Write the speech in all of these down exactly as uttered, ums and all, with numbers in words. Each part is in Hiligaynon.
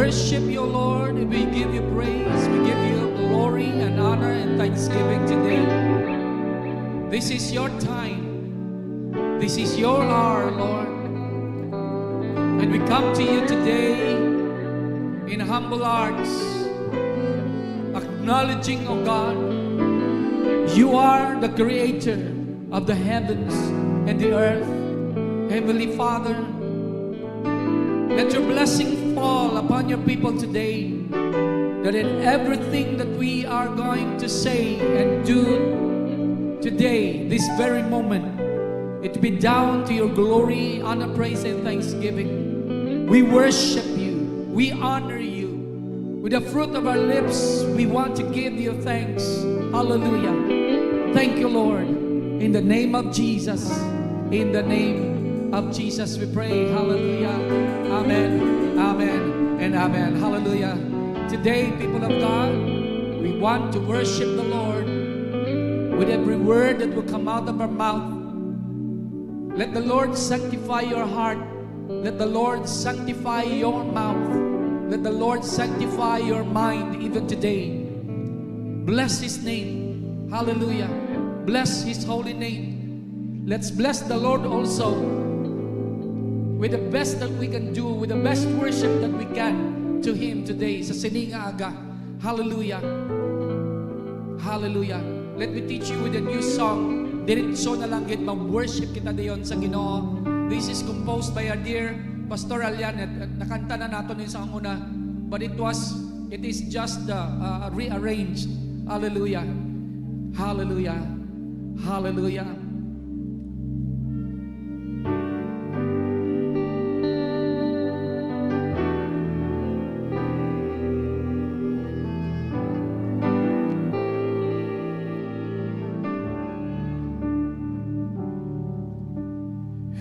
worship you, Lord. We give you praise. We give you glory and honor and thanksgiving today. This is your time. This is your hour, Lord. And we come to you today in humble hearts, acknowledging, oh God, you are the creator of the heavens and the earth. Heavenly Father, let your blessing fall upon your people today, that in everything that we are going to say and do today, this very moment, it be down to your glory, honor, praise, and thanksgiving. We worship you. We honor you. With the fruit of our lips, we want to give you thanks. Hallelujah. Thank you, Lord. In the name of Jesus. In the name of Jesus, we pray. Hallelujah. Amen. Amen. And amen. Hallelujah. Today, people of God, we want to worship the Lord with every word that will come out of our mouth. Let the Lord sanctify your heart. Let the Lord sanctify your mouth. Let the Lord sanctify your mind even today. Bless His name. Hallelujah. Bless His holy name. Let's bless the Lord also with the best that we can do, with the best worship that we can to Him today sa sining nga aga. Hallelujah. Hallelujah. Let me teach you with a new song. Diretso na lang gid mag-worship kita dayon sa Ginoo. This is composed by our dear Pastor Alian. At, at nakanta na nato ni sa una, but it was, it is just uh, uh, rearranged. Hallelujah. Hallelujah. Hallelujah.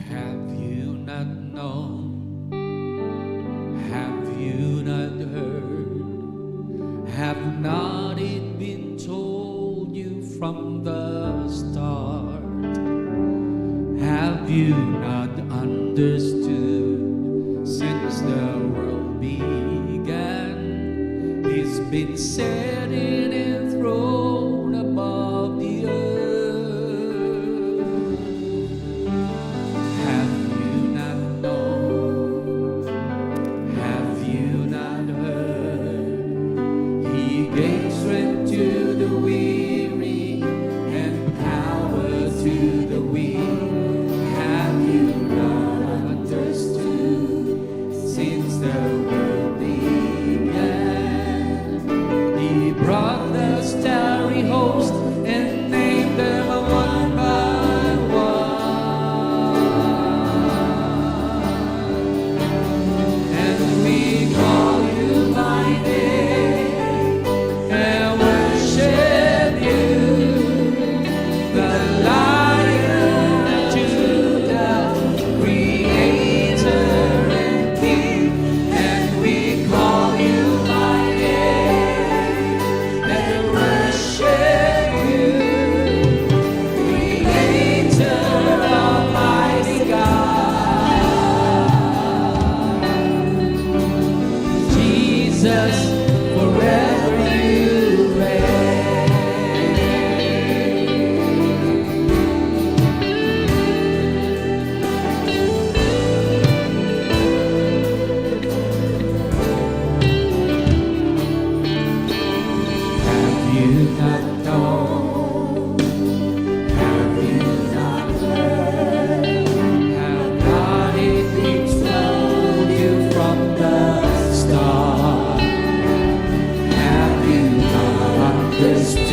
Have you not known? Have you not heard? Have not it been told you from the start? Have you not understood since the world began? He's been sitting enthroned above the earth. Have you not known? Have you not heard? He gave strength to the weary and power to the weak. Have you not understood? Since the world began, He brought the starry host and named them one by one. And we call you by name and worship you, the Lion of Judah, Creator and King, and we call you by name and worship you, Creator, Almighty God. Jesus, forever you reign. Have you not known? Have you not heard? Have not it been told you from the start? Have you not understood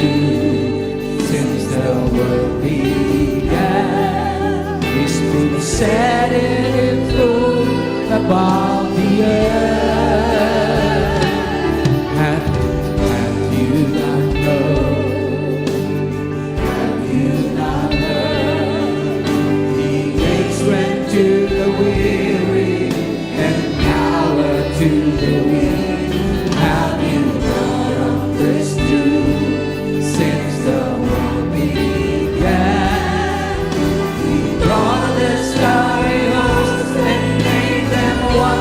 since the world began? He's been setting it through above the earth. Have, have you not known? Have you not heard? He gave strength to the weary and power to the weak. Have you not understood since the world began? He brought the starry host and made them one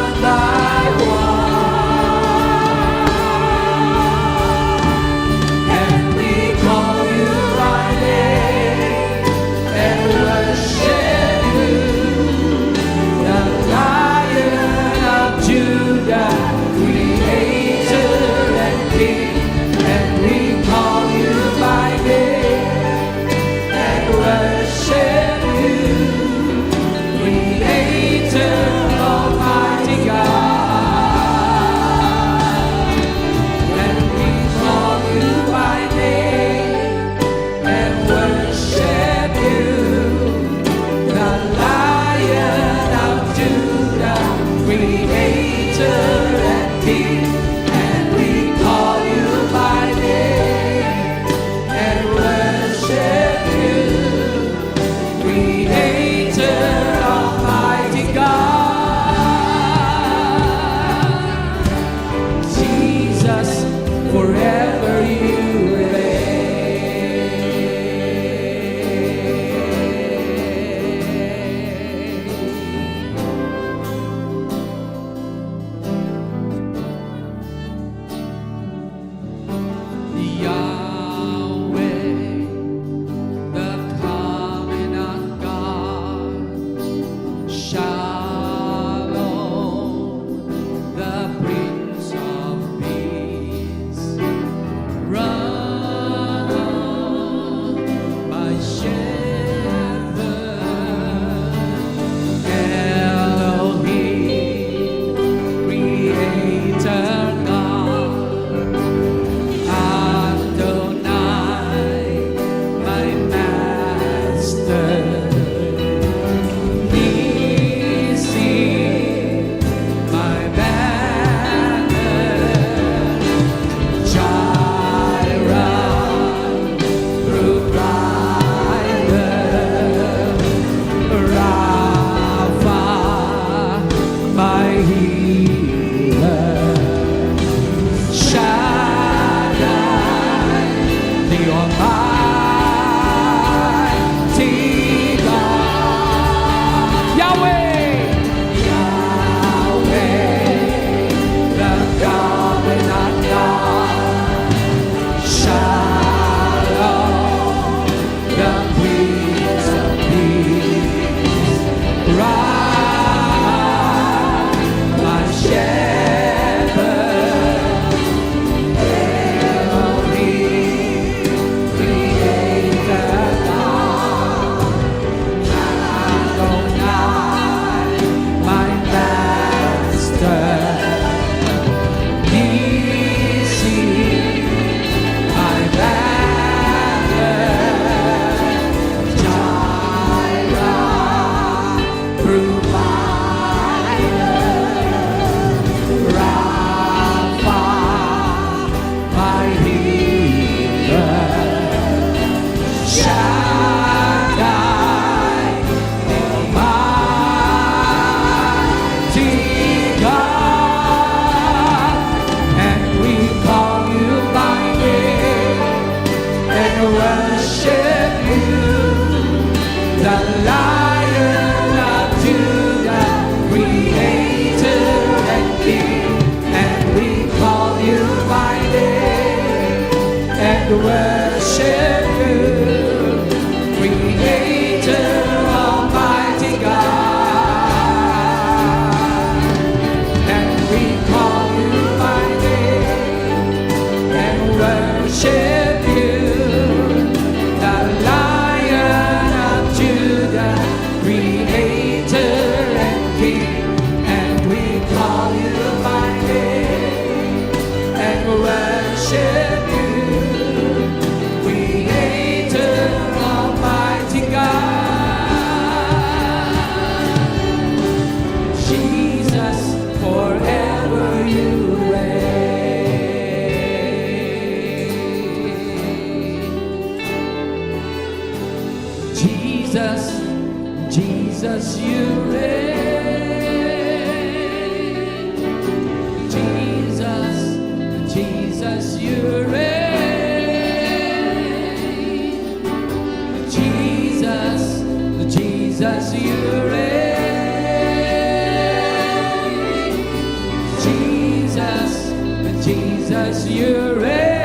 Worship you, Creator, Almighty God, and we call you by name and worship you, the Lion of Judah, Creator and King, and we call you by name and worship you, Creator, Almighty God. Jesus, forever you reign. Jesus, Jesus, you reign. Jesus, Jesus, you reign. Jesus, Jesus, you reign. Jesus, Jesus, you reign.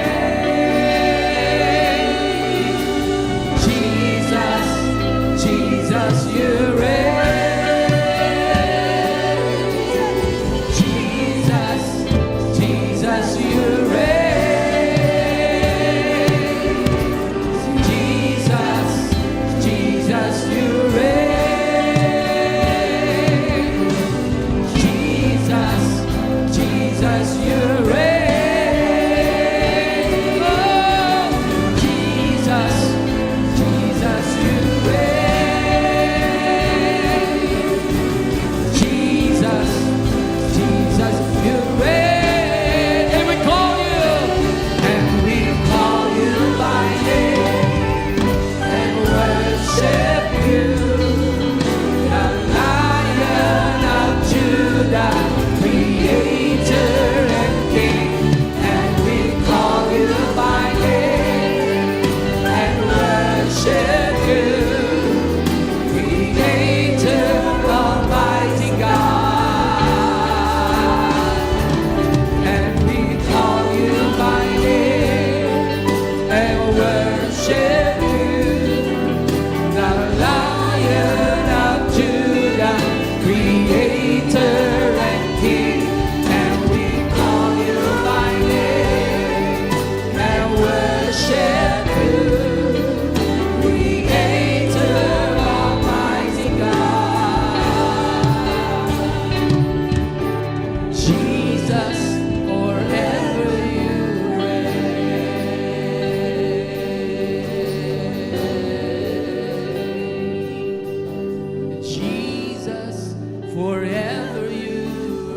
Jesus, Jesus, you reign. Jesus, Jesus, you reign. Jesus, Jesus, you reign. Jesus, Jesus, you reign. Oh, Jesus, Jesus, you reign. Jesus, Jesus, you reign. And we call you, and we call you by name and worship you, the Lion of Judah, Creator and King. And we call you by name and worship you, Creator, Almighty God. And we call you by name and worship you, the Lion of Judah, Creator and King. And we call you by name and worship you, Creator, Almighty God. Jesus, forever you reign. Jesus, forever you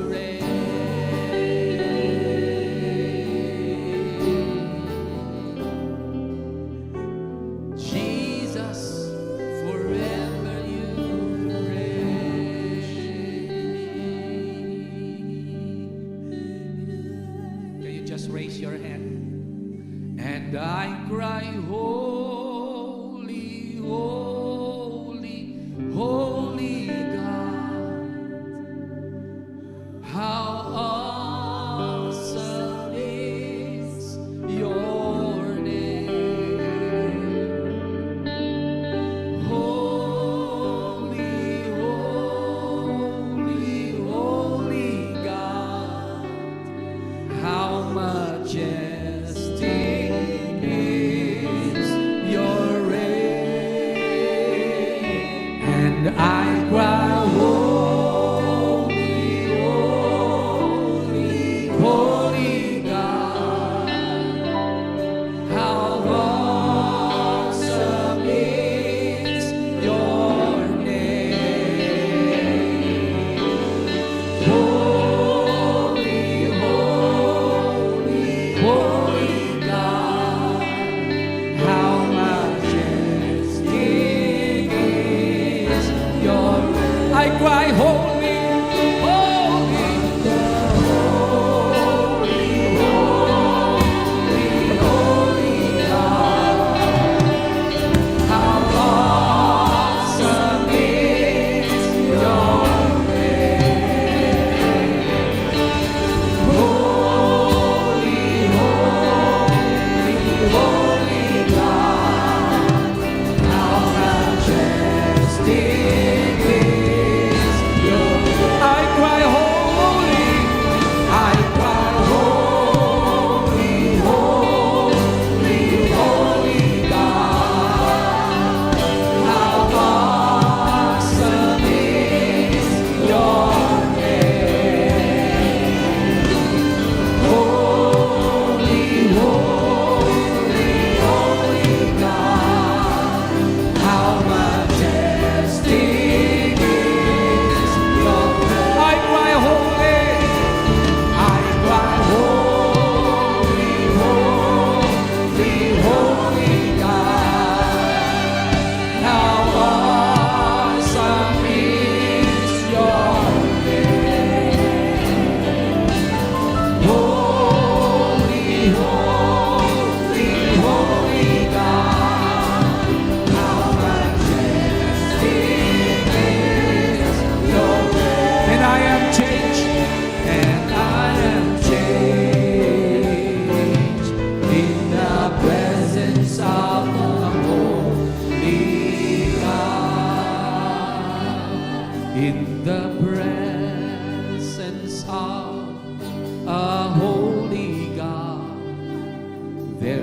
reign. Jesus, forever you reign. Can you just raise your hand? And I cry, "Holy, holy, holy God." How awesome is your name. Holy, holy, holy God. How majestic is your reign. And I cry, "Holy, holy, holy God, how awesome is your name. Holy, holy, holy."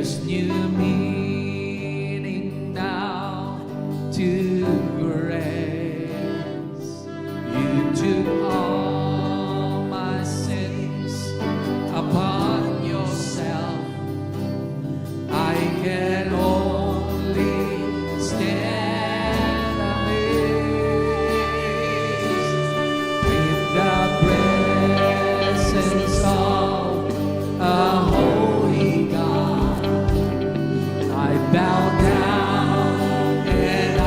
There's new meaning now to grace. You took all my sins upon yourself. I can only stand amazed in the presence of a holy God. I bow down and I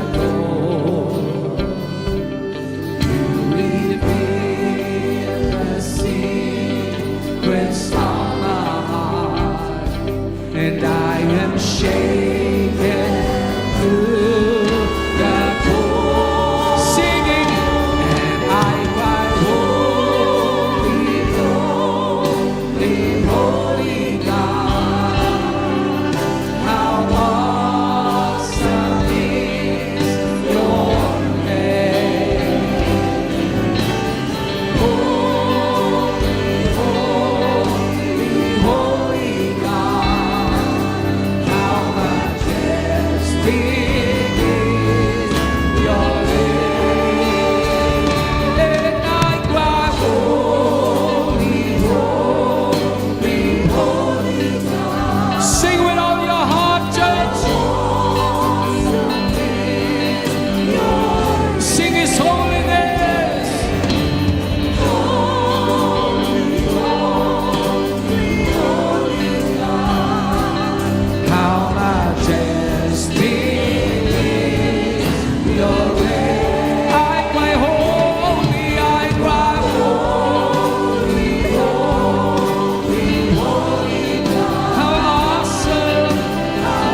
adore. You reveal the secrets of my heart, and I am shaken to the core. Singing, and I cry, "Holy, holy, holy God, how awesome is your name." Holy, holy, holy God, how majestic is your name. And I cry, "Holy, holy, holy God." Sing with all your heart, church. Sing His holiness. How majestic is your name. I cry, "Holy, I cry, holy, holy, holy God." How awesome, how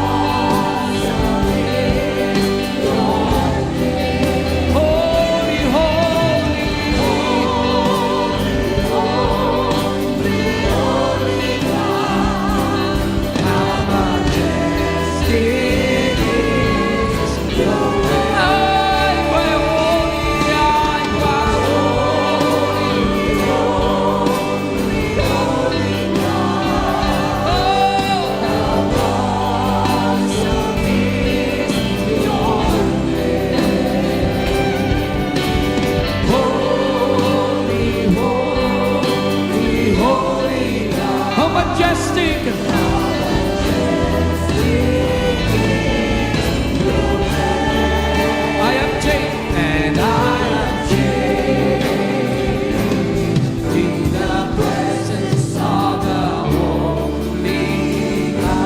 awesome is your name. Holy, holy, holy, holy, holy God. How majestic is your name. I cry, "Holy, I cry, holy, holy, holy God." Oh, how awesome is your name. Holy, holy, holy God. How majestic. I am changed, and I am changed in the presence of the Holy God.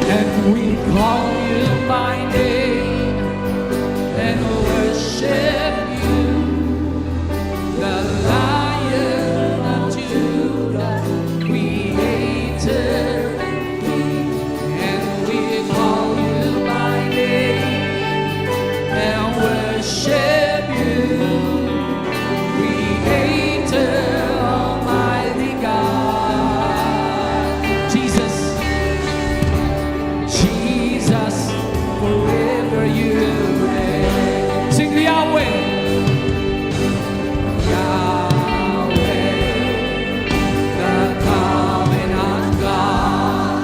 And we call you by name and worship you, the Lion of Judah, Creator and King. And we call you by name and worship you, Creator, Almighty God. Jesus, Jesus, forever you reign. Sing Yahweh. Yahweh, the covenant God.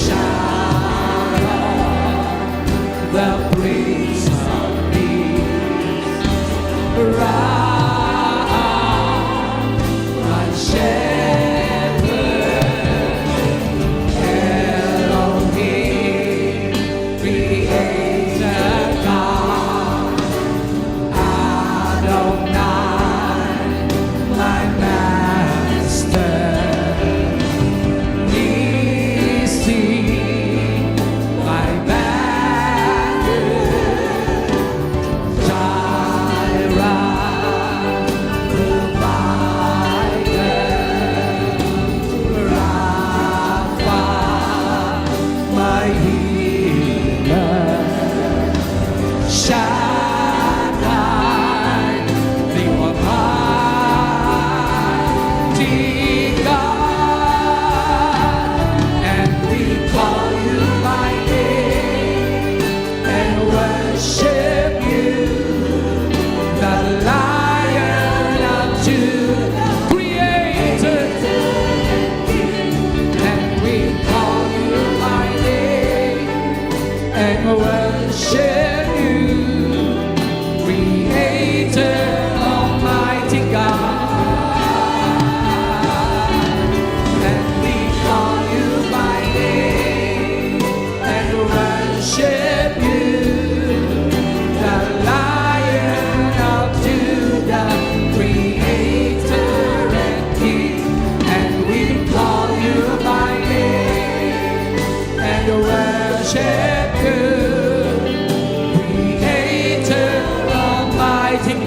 Shalom, the Prince of Peace. Rapha, my shepherd. Elohim, Creator God. Adonai, my master. Nissi, my banner. Jireh, God,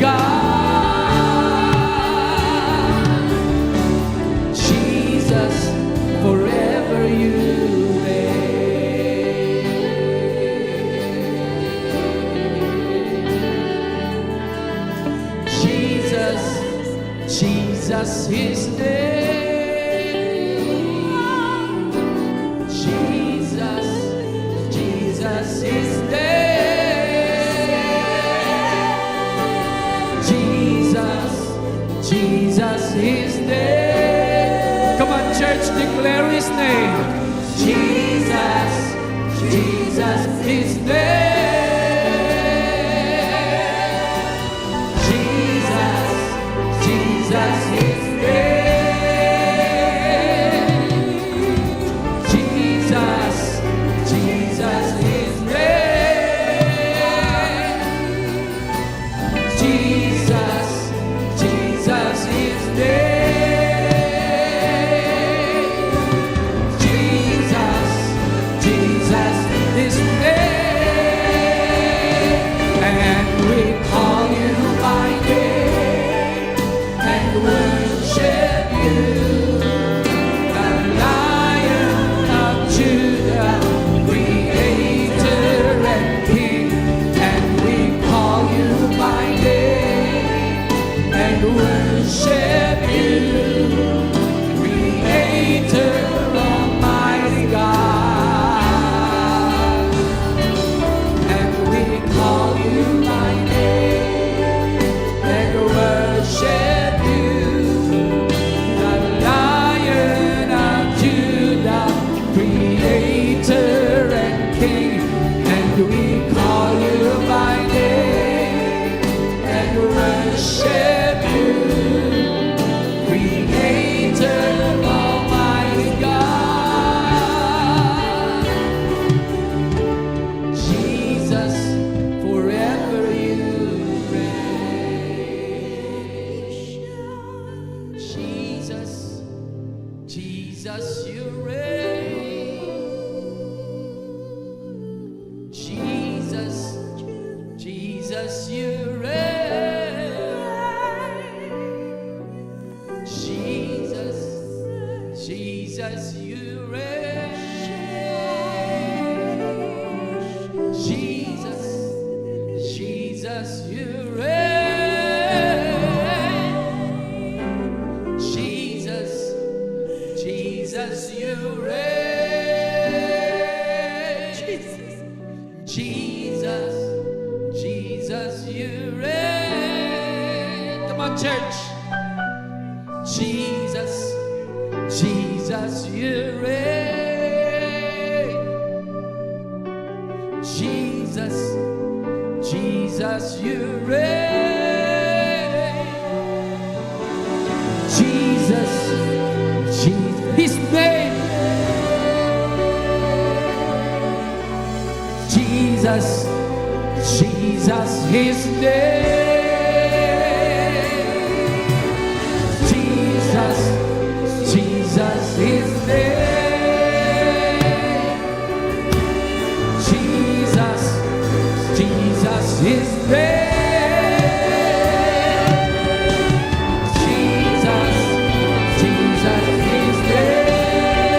Jesus, forever you reign. Jesus, Jesus is name. Jesus, Jesus is name. Jesus, Jesus is name. Come on, church, declare his name. Jesus, Jesus is name. Jesus, Jesus is name. Jesus, Jesus is name. Jesus, Jesus is name. Jesus, Jesus is name. And we call you by name and worship you, the Lion of Judah, Creator and King. And we call you by name and worship you, Creator, Almighty God. And we call you by name and worship you, the Lion of Judah, Creator and King. And we call you by name and worship you, Creator, Almighty God. Jesus, forever you reign. Jesus, Jesus, you reign. Jesus, Jesus, you reign. Jesus, Jesus, you reign. Jesus, Jesus, you reign. Jesus, Jesus, you reign. Jesus, Jesus, you reign. Come on, church. Jesus, Jesus, you reign. Jesus, Jesus, you reign. Jesus, Jesus, his name. Jesus, Jesus, his name. Jesus, Jesus, his name. Jesus, Jesus, his name. Jesus, Jesus, his name. Jesus,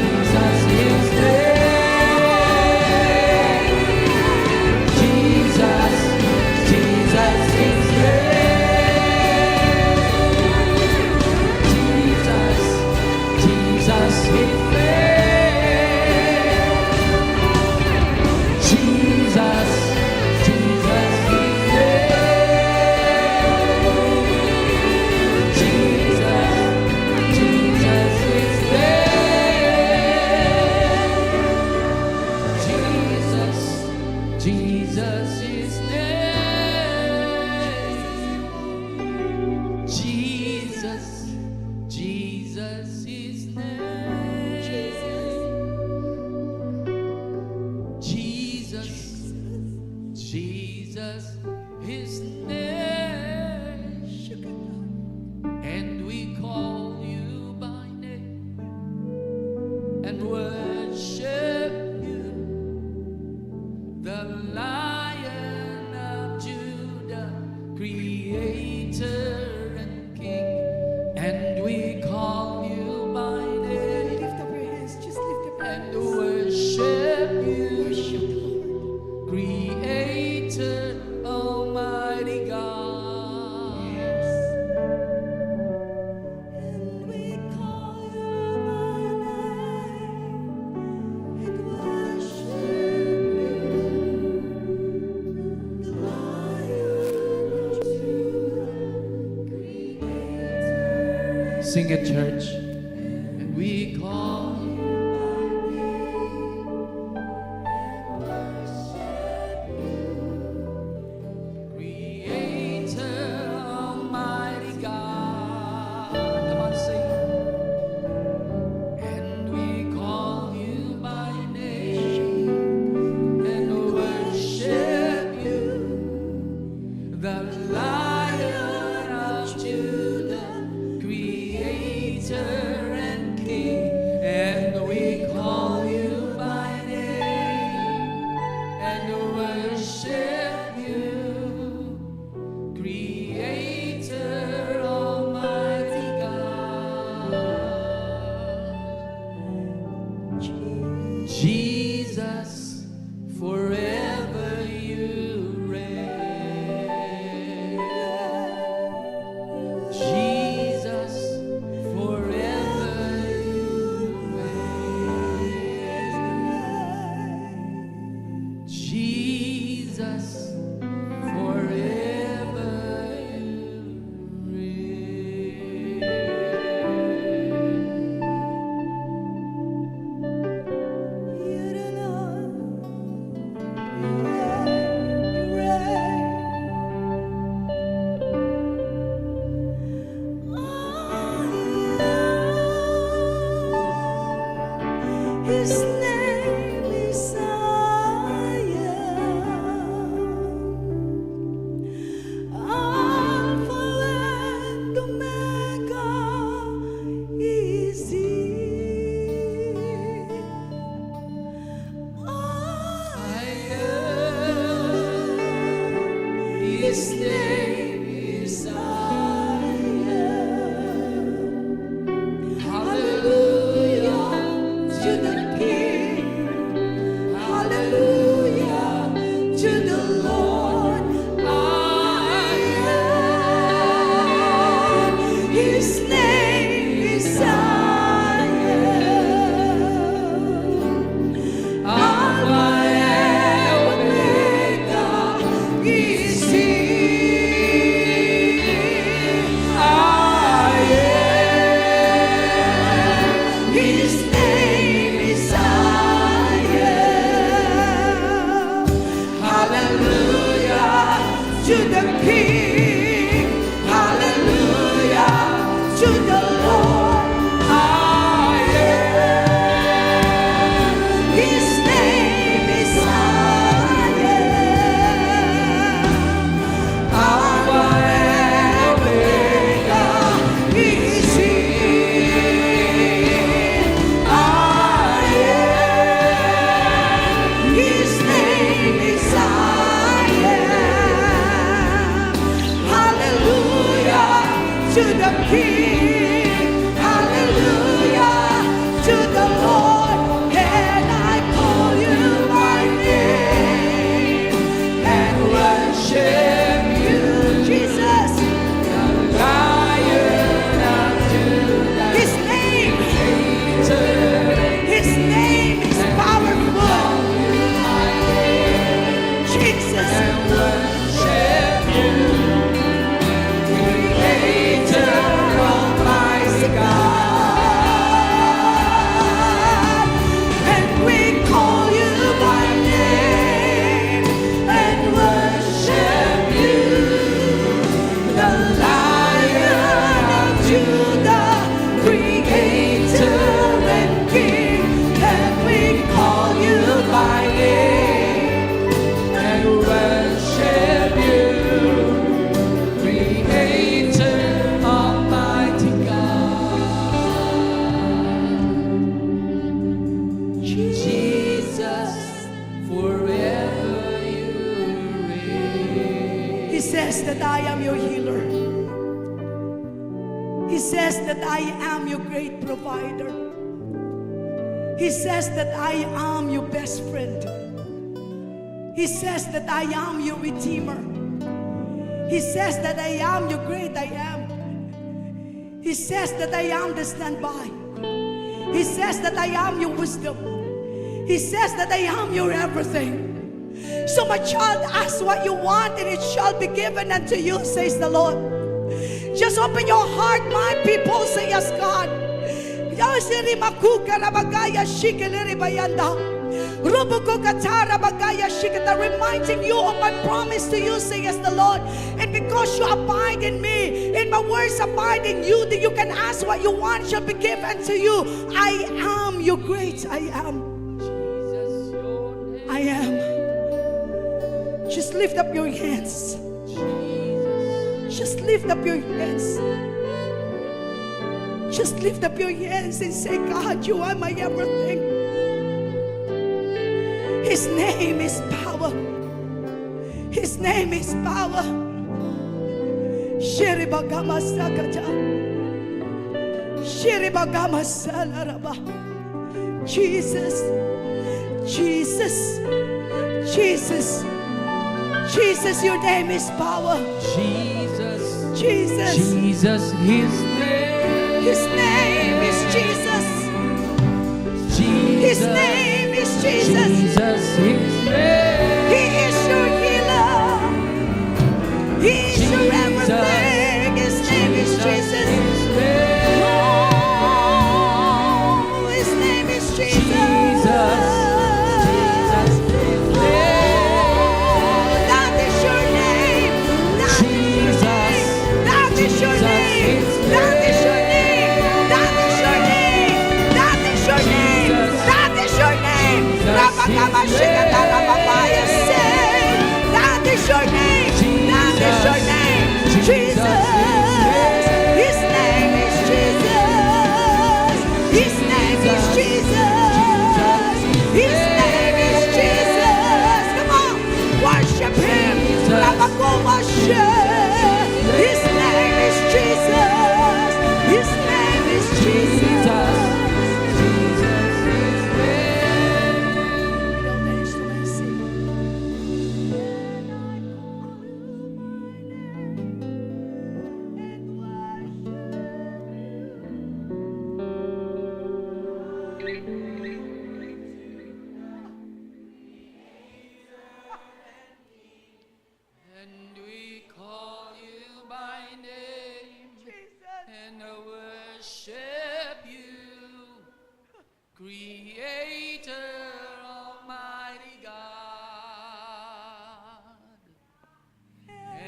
Jesus, his name. Jesus, Jesus, his name. Jesus, Jesus, his name. Jesus, Jesus, his name. Jesus, Jesus, his name. Jesus, Jesus, his name. Jesus, Jesus, his name. Jesus, Jesus, his name. And we call you by name and worship you, The Lion of Judah, Creator and King, and we call you by name. Lift up your hands, just lift up your hands. And worship you, Worship the Lord. Creator, Almighty God. Yes. And we call you by name and worship you, the Lion of Judah, Creator. Sing it, church. And we call you by name and worship you. Creator, Almighty God. Come on, sing. And we call you by name and worship you, the Lion of Judah, Creator and King. And we call you by name and worship you, Creator, Almighty God. Jesus, forever you reign. Jesus, forever you reign. Jesus, forever you reign. You don't know, you reign, you reign. His name is Zion. Alpha and Omega is He. I am. His name is I am. Hallelujah to the King. Hallelujah to the Lord. I am. His name is I am. Alpha and Omega is He. I am. His name is I am. Hallelujah to the King. Hallelujah to the Lord. I am. His name is I am. Alpha and Omega is He. I am. His name is I am. Hallelujah to the King. Hallelujah to the Lord. And I call you by name and worship you, Jesus. The Lion of Judah. His name, His name is powerful. Jesus. And worship you, Creator of says that I am your healer. He says that I am your great provider. He says that I am your best friend. He says that I am your redeemer. He says that I am your great I am. He says that I am the standby. He says that I am your wisdom. He says that I am your everything. So, my child, ask what you want and it shall be given unto you, says the Lord. Just open your heart, my people, say, "Yes, God." Yasiri makuka rabagaya shikiliri bayanda. Rubuku katara bagaya shikita, reminding you of my promise to you, says the Lord. And because you abide in me, and my words abide in you, that you can ask what you want shall be given to you. I am your great I am. I am. Just lift up your hands. Just lift up your hands. Just lift up your hands and say, "God, you are my everything." His name is power. His name is power. Shiribagama sakata. Shiribagama salaraba. Jesus, Jesus, Jesus, Jesus, your name is power. Jesus, Jesus, Jesus, his name. His name is Jesus. Jesus, his name is Jesus. Jesus, his name. He is your healer. He is your everything. His name is Jesus. Oh, his name is Jesus. Oh, that is your name. That is your name. That is your name. That is your name. That is your name. That is your name. Rabakabashikata rababaya. Say, that is your name. That is your name. Jesus. His name is Jesus. His name is Jesus. His name is Jesus. Come on. Worship him. Rabakabashik. His name is Jesus. His name is Jesus. And we call you by name, Jesus, and worship you, Creator, Almighty God.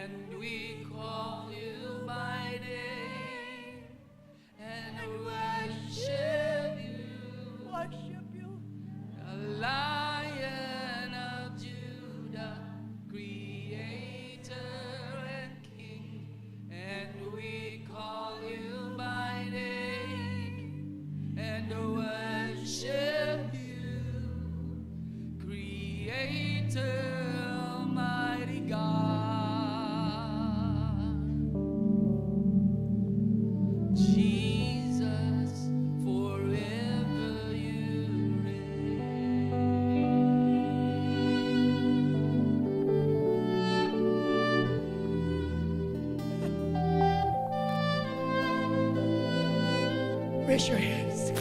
And we call you by name and worship you. Worship you. The Lion of Judah, Creator and King, and we call you by name and worship you, Creator, Almighty God. Jesus, forever you reign. Raise your hands.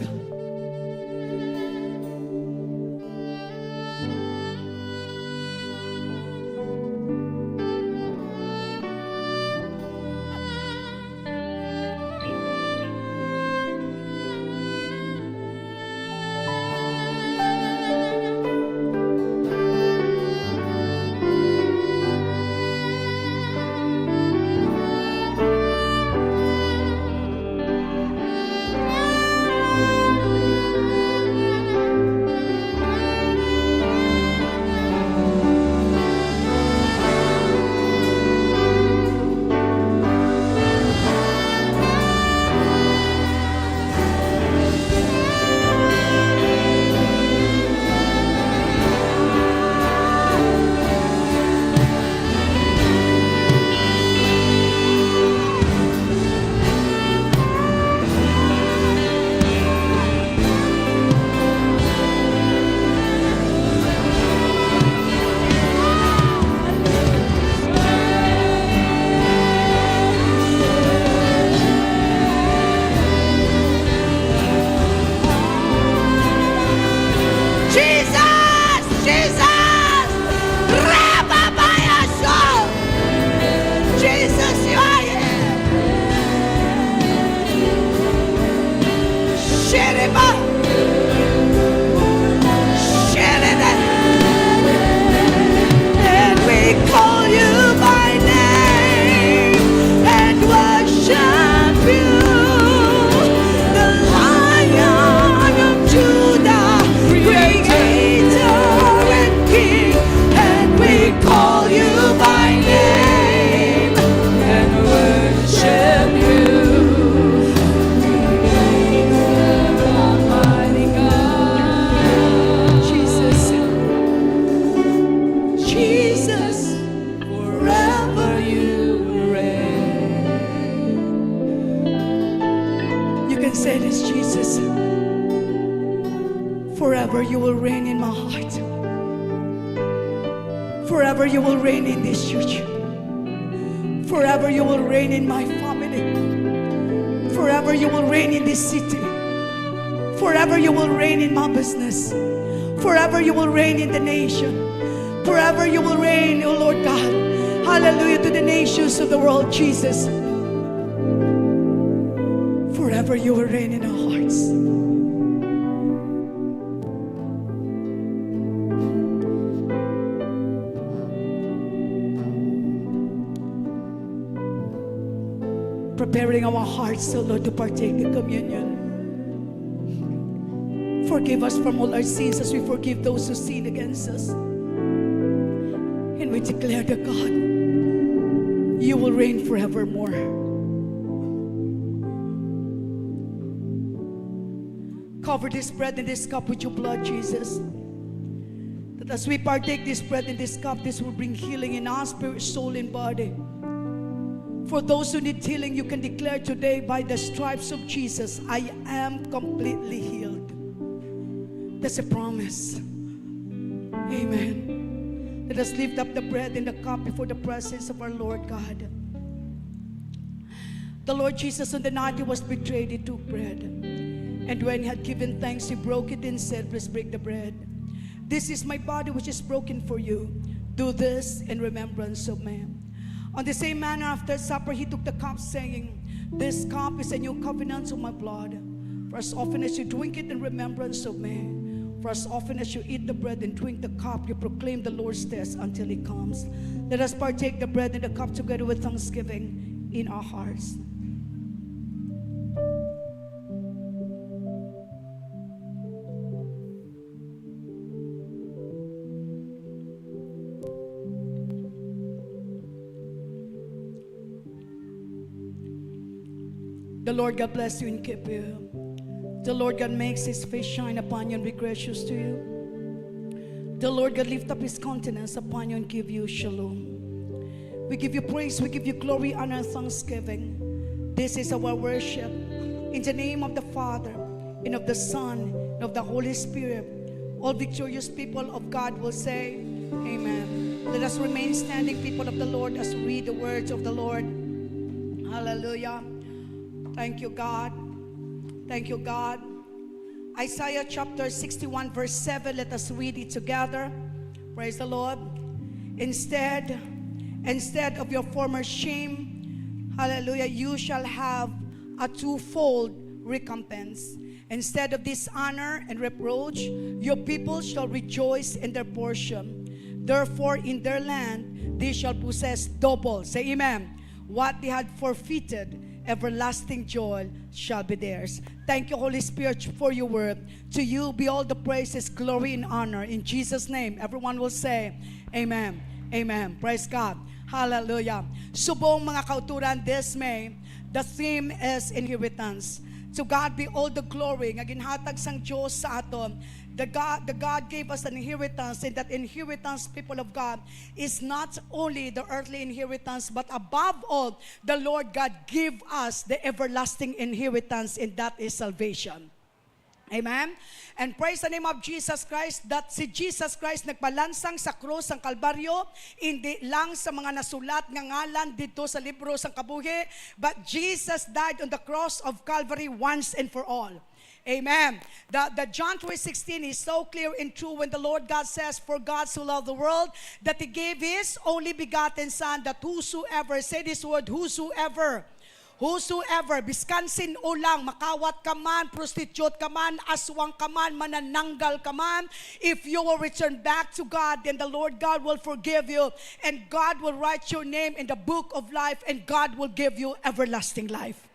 Jesus, forever you reign. You can say this, Jesus. Forever you will reign in my heart. Forever you will reign in this church. Forever you will reign in my family. Forever you will reign in this city. Forever you will reign in my business. Forever you will reign in the nation. Forever you will reign, O Lord God. Hallelujah to the nations of the world, Jesus. Forever you will reign in our hearts. Preparing our hearts, O Lord, to partake the communion. Forgive us from all our sins as we forgive those who sin against us. And we declare that, God, you will reign forevermore. Cover this bread and this cup with your blood, Jesus. That as we partake this bread and this cup, this will bring healing in our spirit, soul, and body. For those who need healing, you can declare today, "By the stripes of Jesus, I am completely healed." That's a promise. Amen. Let us lift up the bread and the cup before the presence of our Lord God. The Lord Jesus, on the night he was betrayed, he took bread. And when he had given thanks, he broke it and said, "Please break the bread. This is my body, which is broken for you. Do this in remembrance of me." On the same manner, after supper, he took the cup, saying, "This cup is a new covenant of my blood. For as often as you drink it in remembrance of me, for as often as you eat the bread and drink the cup, you proclaim the Lord's death until he comes." Let us partake the bread and the cup together with thanksgiving in our hearts. The Lord God bless you and keep you. The Lord God makes his face shine upon you and be gracious to you. The Lord God lift up his countenance upon you and give you shalom. We give you praise, we give you glory, honor, and thanksgiving. This is our worship. In the name of the Father, and of the Son, and of the Holy Spirit. All victorious people of God will say, "Amen." Let us remain standing, people of the Lord, as we read the words of the Lord. Hallelujah. Thank you, God. Thank you, God. Isaiah chapter sixty-one, verse seven. Let us read it together. Praise the Lord. "Instead, instead of your former shame, hallelujah, you shall have a twofold recompense. Instead of dishonor and reproach, your people shall rejoice in their portion. Therefore, in their land they shall possess double." Say amen. "What they had forfeited, everlasting joy shall be theirs." Thank you, Holy Spirit, for your word. To you be all the praises, glory, and honor. In Jesus' name, everyone will say, "Amen. Amen." Praise God. Hallelujah. Subong, mga kauturan, this May, the theme is inheritance. To God be all the glory nga ginhatag sang Dios sa aton. The God, the God gave us an inheritance, and that inheritance, people of God, is not only the earthly inheritance, but above all, the Lord God give us the everlasting inheritance, and that is salvation. Amen? And praise the name of Jesus Christ, that si Jesus Christ nagpalansang sa krus sang Kalbaryo, hindi lang sa mga nasulat nga ngalan didto sa libro sang kabuhi, but Jesus died on the cross of Calvary once and for all. Amen. The, the John three sixteen is so clear and true when the Lord God says, "For God so loved the world that he gave his only begotten Son, that whosoever," say this word, "whosoever, whosoever, biskan sin-o lang, makawat ka man, prostitute ka man, aswang ka man, manananggal ka man, if you will return back to God, then the Lord God will forgive you, and God will write your name in the book of life, and God will give you everlasting life."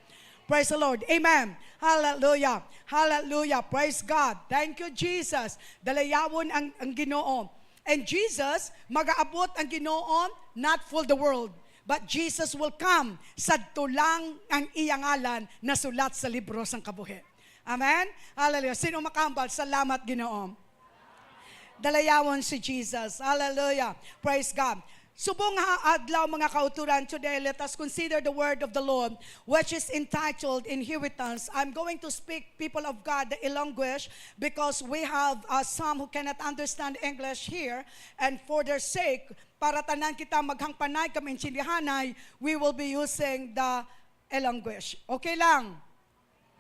Praise the Lord. Amen. Hallelujah. Hallelujah. Praise God. Thank you, Jesus. Dalayawon ang, ang Ginoo. And Jesus, magaabot ang Ginoo, not for the world, but Jesus will come sadto lang ang iya ngalan nasulat sa libro sang kabuhi. Amen? Hallelujah. Sino makahambal? Salamat, Ginoo. Dalayawon si Jesus. Hallelujah. Praise God. Subong nga adlaw, mga kauturan, today let us consider the word of the Lord, which is entitled Inheritance. I'm going to speak, people of God, the Ilongguish, because we have uh, some who cannot understand English here, and for their sake, para tanan kita maghangpanay kag maintindihanay, we will be using the Ilongguish. Okay lang?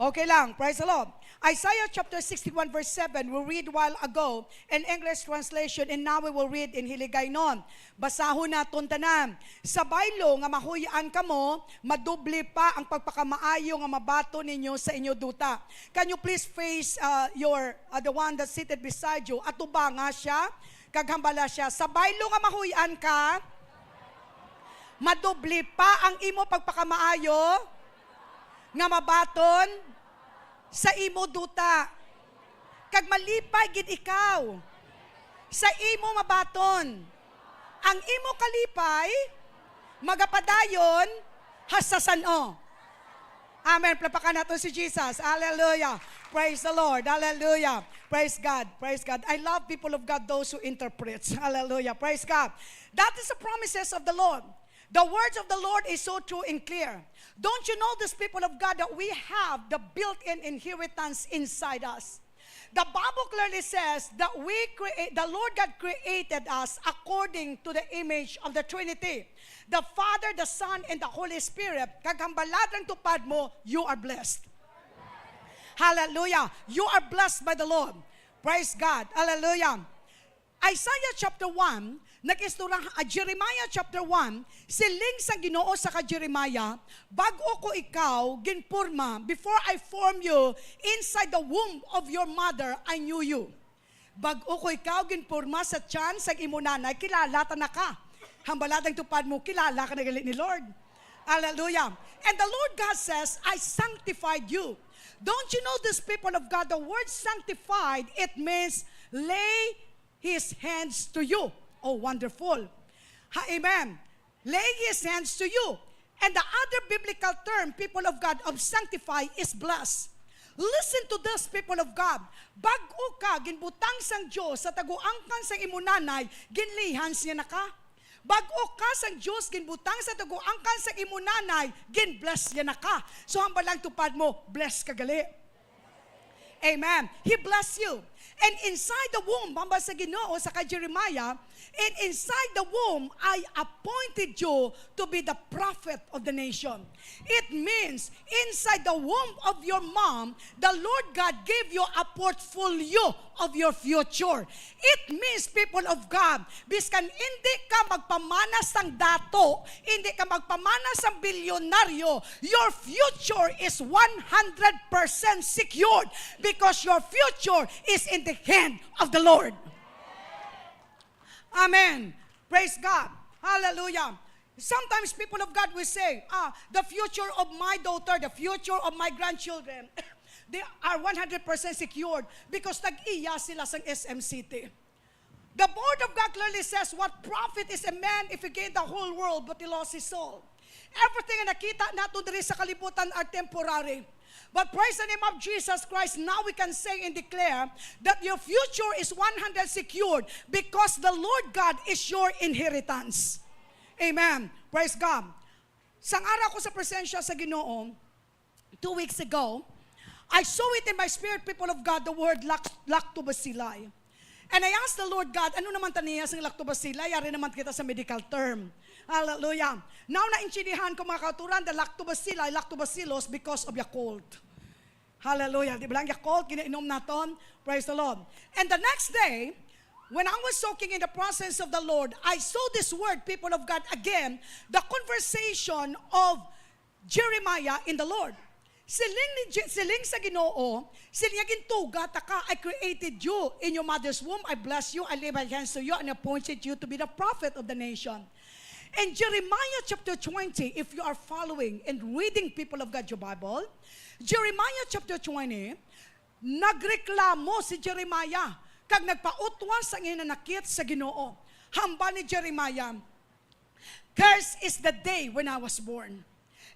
Okay lang. Praise the Lord. Isaiah chapter sixty-one verse seven, we read while ago in English translation, and now we will read in Hiligaynon. Basahon naton tanan. Sa baylo nga mahuy-an kamo, madoble pa ang pagpakamaayo nga mabaton ninyo sa inyo duta. Can you please face uh, your uh, the one that seated beside you? Atubanga siya, kag hambala siya, sa baylo nga mahuy-an ka, madoble pa ang imo pagpakamaayo nga mabaton sa imo duta, kag malipay gid ikaw sa imo mabaton. Ang imo kalipay magapadayon hasta san-o. Amen. Palakpakan naton si Jesus. Hallelujah. Praise the Lord. Hallelujah. Praise God. Praise God. I love, people of God, those who interprets. Hallelujah. Praise God. That is the promises of the Lord. The words of the Lord is so true and clear. Don't you know, this people of God, that we have the built-in inheritance inside us? The Bible clearly says that we create, the Lord God created us according to the image of the Trinity, the Father, the Son, and the Holy Spirit. Kag hambala ang tupad mo, you are blessed. Hallelujah. You are blessed by the Lord. Praise God. Hallelujah. Isaiah chapter one, nag-istorya, ah, Jeremiah chapter one, siling sang Ginoo sa ka Jeremiah, "Bag-o ko ikaw ginporma, before I form you inside the womb of your mother, I knew you." Bag-o ko ikaw ginporma sa tiyan sang imo nanay, kilala ta na ka. Hambala ang tupad mo, kilala ka na gali ni Lord. Hallelujah. And the Lord God says, "I sanctified you." Don't you know, this people of God, the word sanctified, it means lay his hands to you. Oh, wonderful. Ha, amen. Lay his hands to you. And the other biblical term, people of God, of sanctify is bless. Listen to this, people of God. Bag-o ka ginbutang sang Dios sa taguangkan sang imo nanay, ginlay hands niya na ka. Bag-o ka sang Dios ginbutang sa taguangkan sang imo nanay, ginbless niya na ka. So, hambala ang tupad mo, bless ka gali. Amen. He bless you. And inside the womb, hambal sa Ginoo sa kay Jeremiah, "And inside the womb, I appointed you to be the prophet of the nation." It means, inside the womb of your mom, the Lord God gave you a portfolio of your future. It means, people of God, biskan hindi ka magpamana sang dato, hindi ka magpamana sang bilyonaryo, your future is one hundred percent secured because your future is in the hand of the Lord. Amen. Praise God. Hallelujah. Sometimes people of God will say, "Ah, the future of my daughter, the future of my grandchildren, they are one hundred percent secured because tag-iya sila sang S M City." The word of God clearly says, "What profit is a man if he gain the whole world but he lost his soul?" Everything nga nakita nato diri sa kalibutan are temporary. But praise the name of Jesus Christ, now we can say and declare that your future is one hundred secured because the Lord God is your inheritance. Amen. Praise God. Sang ara ko sa presensya sa Ginoo, two weeks ago, I saw it in my spirit, people of God, the word lac-, lactobacilli. And I asked the Lord God, "Ano naman taniya sang lactobacilli? Yari naman kita sa medical term." Hallelujah. Now, naintindihan ko, mga kauturan, the lactobacilli, lactobacillus because of Yakult. Hallelujah. Di ba lang Yakult, ginainom naton? Praise the Lord. And the next day, when I was soaking in the presence of the Lord, I saw this word, people of God, again, the conversation of Jeremiah in the Lord. Siling ni Je-, siling sa Ginoo, siling niya, "Gintuga ta ka, I created you in your mother's womb, I blessed you, I laid my hands to you, and appointed you to be the prophet of the nation." In Jeremiah chapter twenty, if you are following and reading, people of God, your Bible, Jeremiah chapter twenty, nagreklamo si Jeremiah kag nagpautwas sang hinanakit sa Ginoo. Hambal ni Jeremiah, "Cursed is the day when I was born,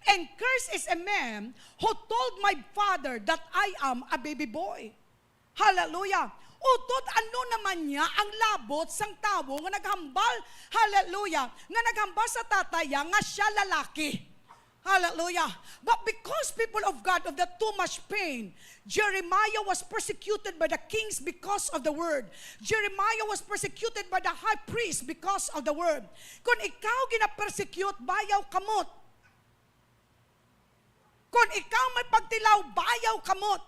and cursed is a man who told my father that I am a baby boy." Hallelujah. Utod ano naman niya ang labot sang tawo nga naghambal, hallelujah, nga naghambal sa tatay niya nga sia lalaki? Hallelujah. But because, people of God, of the too much pain, Jeremiah was persecuted by the kings because of the word. Jeremiah was persecuted by the high priest because of the word. Kung ikaw ginapersecute, bayaw kamot. Kung ikaw may pagtilaw, bayaw kamot.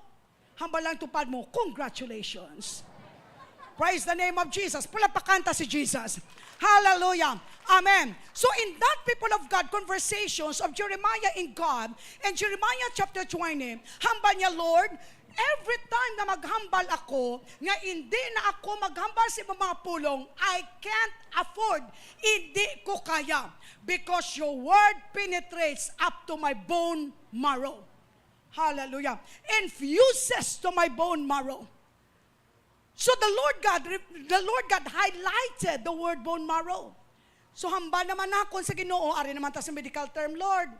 Hambal lang tupad mo, "Congratulations." Praise the name of Jesus. Palapakan ta si Jesus. Hallelujah. Amen. So in that, people of God, conversations of Jeremiah and God, in Jeremiah chapter twenty, hambal niya, "Lord, every time na maghambal ako, nga hindi na ako maghambal sa imong mga pulong, I can't afford, hindi ko kaya, because your word penetrates up to my bone marrow." Hallelujah. Infuses to my bone marrow. So the Lord God, the Lord God highlighted the word bone marrow. So hambal naman nakon sa Ginoo, ari naman ta sa medical term, Lord.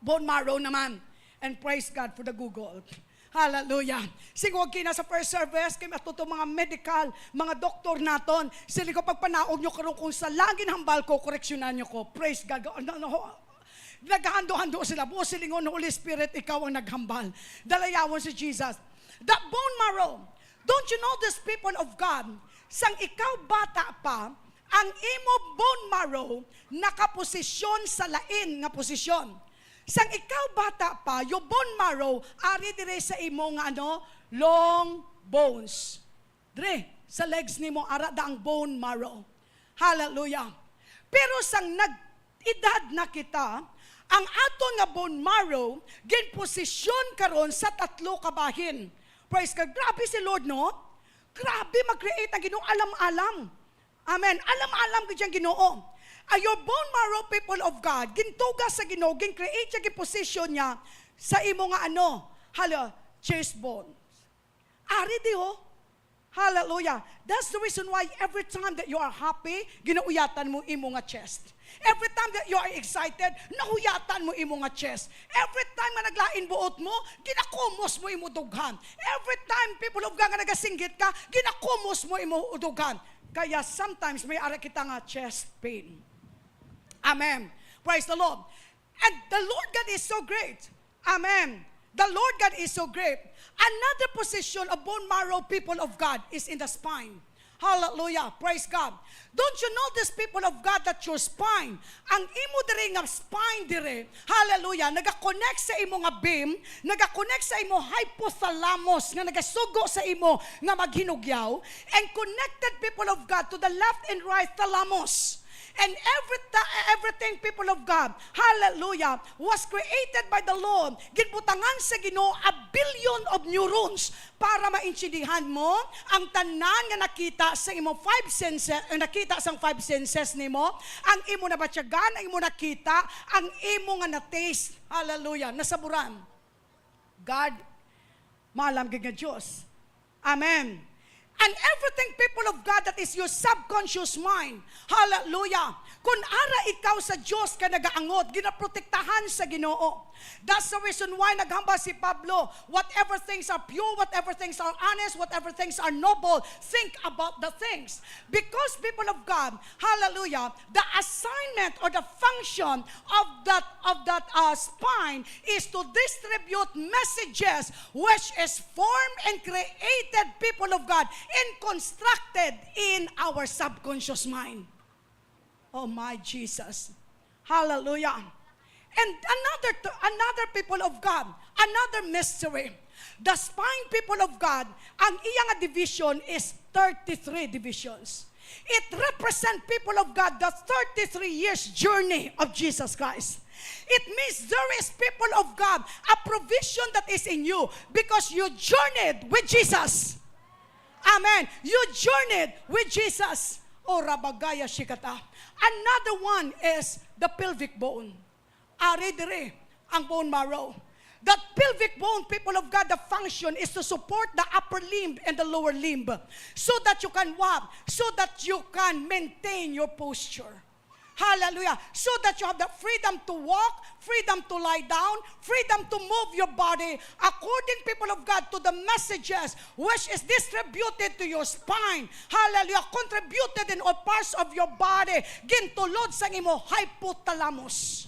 Bone marrow naman. And praise God for the Google. Hallelujah. Singwag kina sa first service, kay matuto mga medical, mga doktor naton. Sila ko pagpanaog nyo karon kung sa langin hambal ko, koreksyonan nyo ko. Praise God. Ano, ano, ho? Naghando-hando sila. Buo silingon, "Holy Spirit, ikaw ang naghambal." Dalayawon si Jesus. The bone marrow. Don't you know this, people of God? Sang ikaw bata pa, ang imo bone marrow nakaposisyon sa lain nga posisyon. Sang ikaw bata pa, your bone marrow ari dire sa imo nga ano, long bones. Dire, sa legs nimo, ara da ang bone marrow. Hallelujah. Pero sang nag-edad na kita, ang aton nga bone marrow ginposisyon karon sa tatlo ka bahin. Praise God. Grabe si Lord, no? Grabe mag-create ang Ginoo, alam-alam. Amen. Alam-alam gid ang Ginoo. Ay, your bone marrow, people of God, gintuga sa Ginoo, gin-create siya, gin-position niya sa imo nga ano, hala, chest bone. Ari di, oh. Hallelujah. That's the reason why every time that you are happy, ginauyatan mo imo nga chest. Every time that you are excited, nahuyatan mo imo nga chest. Every time nga naglain buot mo, ginakumos mo imo dughan. Every time, people of God, nga nagasinggit ka, ginakumos mo imo dughan. Kaya sometimes may ara kita nga chest pain. Amen. Praise the Lord. And the Lord God is so great. Amen. The Lord God is so great. Another position of bone marrow, people of God, is in the spine. Hallelujah. Praise God. Don't you notice, people of God, that your spine, ang imo diri nga spine diri, hallelujah, nagakonect sa imo nga beam, nagakonect sa imo hypothalamus nga nagasugo sa imo nga maghinugyaw, and connected, people of God, to the left and right thalamus. And every ta-, everything, people of God, hallelujah, was created by the Lord. Ginbutangan sa Ginoo a billion of neurons para maintindihan mo ang tanan nga nakita sa imo five senses, eh, nakita sang five senses nimo, ang imo nabatyagan, ang imo nakita, ang imo nga na-taste. Hallelujah, nasaburan. God, maalam gid nga Dios. Amen. And everything, people of God, that is your subconscious mind. Hallelujah. Kung ara ikaw sa Dios ka nagaangot, ginaprotektahan sa Ginoo. That's the reason why naghambal si Pablo, "Whatever things are pure, whatever things are honest, whatever things are noble, think about the things." Because, people of God, hallelujah, the assignment or the function of that, of that, uh, spine is to distribute messages which is formed and created, people of God, and constructed in our subconscious mind. Oh my Jesus. Hallelujah. And another to, another, people of God, another mystery. The spine, people of God, ang iya nga division is thirty-three divisions. It represent, people of God, the thirty-three years journey of Jesus Christ. It means there is, people of God, a provision that is in you because you journeyed with Jesus. Amen. You journeyed with Jesus. O rabagaya shikata. Another one is the pelvic bone. Ari diri ang bone marrow. That pelvic bone, people of God, the function is to support the upper limb and the lower limb so that you can what? So that you can maintain your posture. Hallelujah. So that you have the freedom to walk, freedom to lie down, freedom to move your body according, people of God, to the messages which is distributed to your spine. Hallelujah. Contributed in all parts of your body. Gintulod sang imo hypothalamus.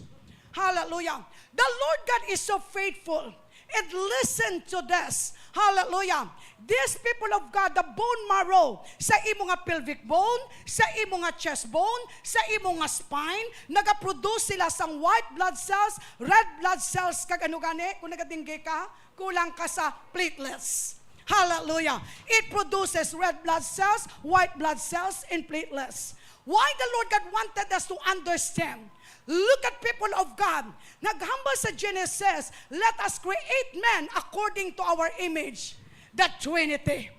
Hallelujah. The Lord God is so faithful. And listen to this. Hallelujah. These, people of God, the bone marrow sa imo nga pelvic bone, sa imo nga chest bone, sa imo nga spine, nagaproduce sila sang white blood cells, red blood cells, kag ano gani, kung nagadingge ka, kulang ka sa platelets. Hallelujah. It produces red blood cells, white blood cells, and platelets. Why the Lord God wanted us to understand? Look at, people of God. Naghambal sa Genesis, "Let us create man according to our image." The Trinity.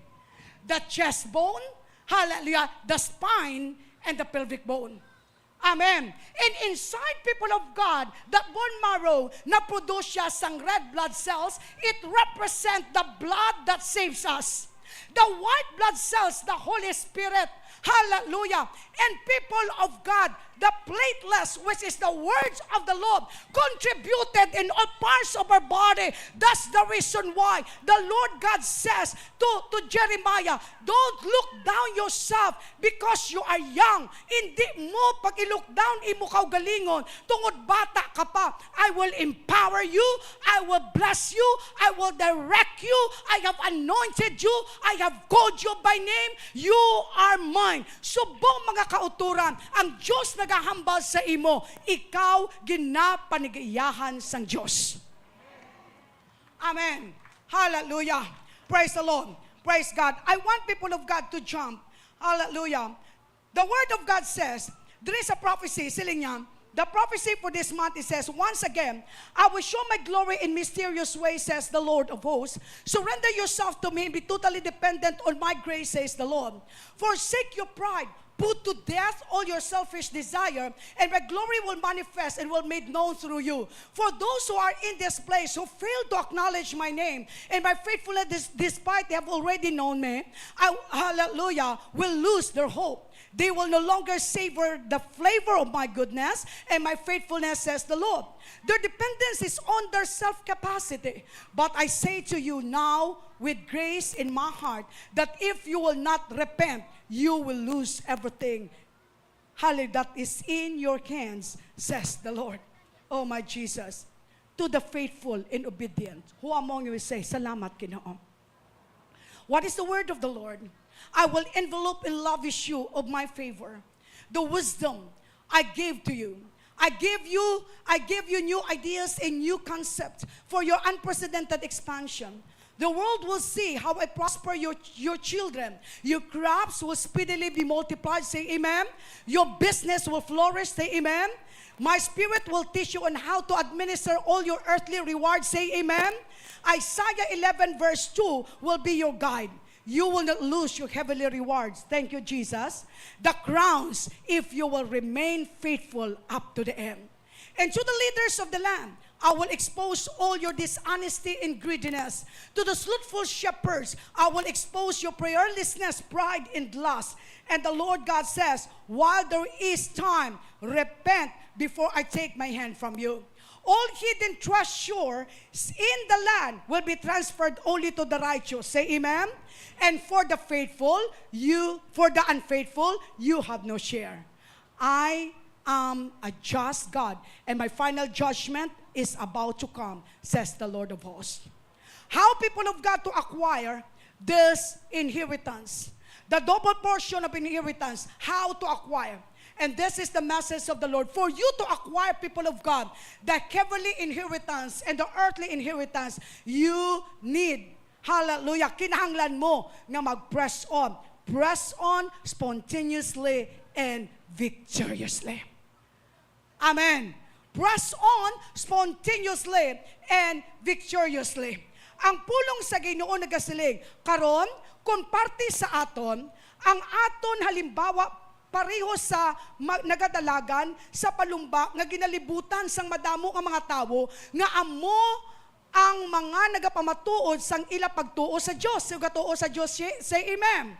The chest bone, hallelujah, the spine, and the pelvic bone. Amen. And inside, people of God, that bone marrow na produce siya sang red blood cells, it represent the blood that saves us. The white blood cells, the Holy Spirit. Hallelujah. And, people of God, the platelets, which is the words of the Lord, contributed in all parts of our body. That's the reason why the Lord God says to, to Jeremiah, "Don't look down yourself because you are young." Hindi mo pag-i-look down imo kaugalingon tungod bata ka pa. "I will empower you. I will bless you. I will direct you. I have anointed you. I have called you by name. You are mine." Subong, mga kautoran, ang Dios nagahambal sa imo, ikaw ginapanigiyahan sang Dios. Amen. Hallelujah. Praise the Lord. Praise God. I want, people of God, to jump. Hallelujah. The word of God says, there is a prophecy, siling niya, the prophecy for this month, it says, "Once again, I will show my glory in mysterious ways, says the Lord of hosts. Surrender yourself to me and be totally dependent on my grace," says the Lord. "Forsake your pride, put to death all your selfish desire, and my glory will manifest and will made known through you. For those who are in this place who fail to acknowledge my name and my faithfulness, des-, despite they have already known me, I, hallelujah, will lose their hope. They will no longer savor the flavor of my goodness and my faithfulness, says the Lord. Their dependence is on their self-capacity. But I say to you now, with grace in my heart, that if you will not repent, you will lose everything, hallelujah, that is in your hands, says the Lord." Oh, my Jesus. To the faithful and obedient, who among you will say, "Salamat, Ginoo"? What is the word of the Lord? "I will envelop and lavish you of my favor. The wisdom I gave to you. I gave you, I gave you new ideas and new concept for your unprecedented expansion. The world will see how I prosper your, your children. Your crops will speedily be multiplied." Say amen. "Your business will flourish." Say amen. "My spirit will teach you on how to administer all your earthly rewards." Say amen. Isaiah eleven verse two will be your guide. You will not lose your heavenly rewards. Thank you, Jesus. The crowns, if you will remain faithful up to the end. And to the leaders of the land, I will expose all your dishonesty and greediness. To the slothful shepherds, I will expose your prayerlessness, pride, and lust. And the Lord God says, "While there is time, repent before I take my hand from you." All hidden treasures in the land will be transferred only to the righteous. Say amen. And for the faithful, you, for the unfaithful, you have no share. I am a just God, and my final judgment is about to come, says the Lord of hosts. How, people of God, to acquire this inheritance, the double portion of inheritance, how to acquire. And this is the message of the Lord. For you to acquire, people of God, the heavenly inheritance and the earthly inheritance, you need, hallelujah, kinahanglan mo nga mag-press on. Press on spontaneously and victoriously. Amen. Press on spontaneously and victoriously. Ang pulong sa Ginoo nagasiling, karon, kung parte sa aton, ang aton halimbawa pareho sa ma-, nagadalagan sa palumba nga ginalibutan sang madamo nga mga tawo, nga amo ang mga nagapamatuod sang ila pagtuo sa Dios. Sugatuo sa Dios, say, say amen.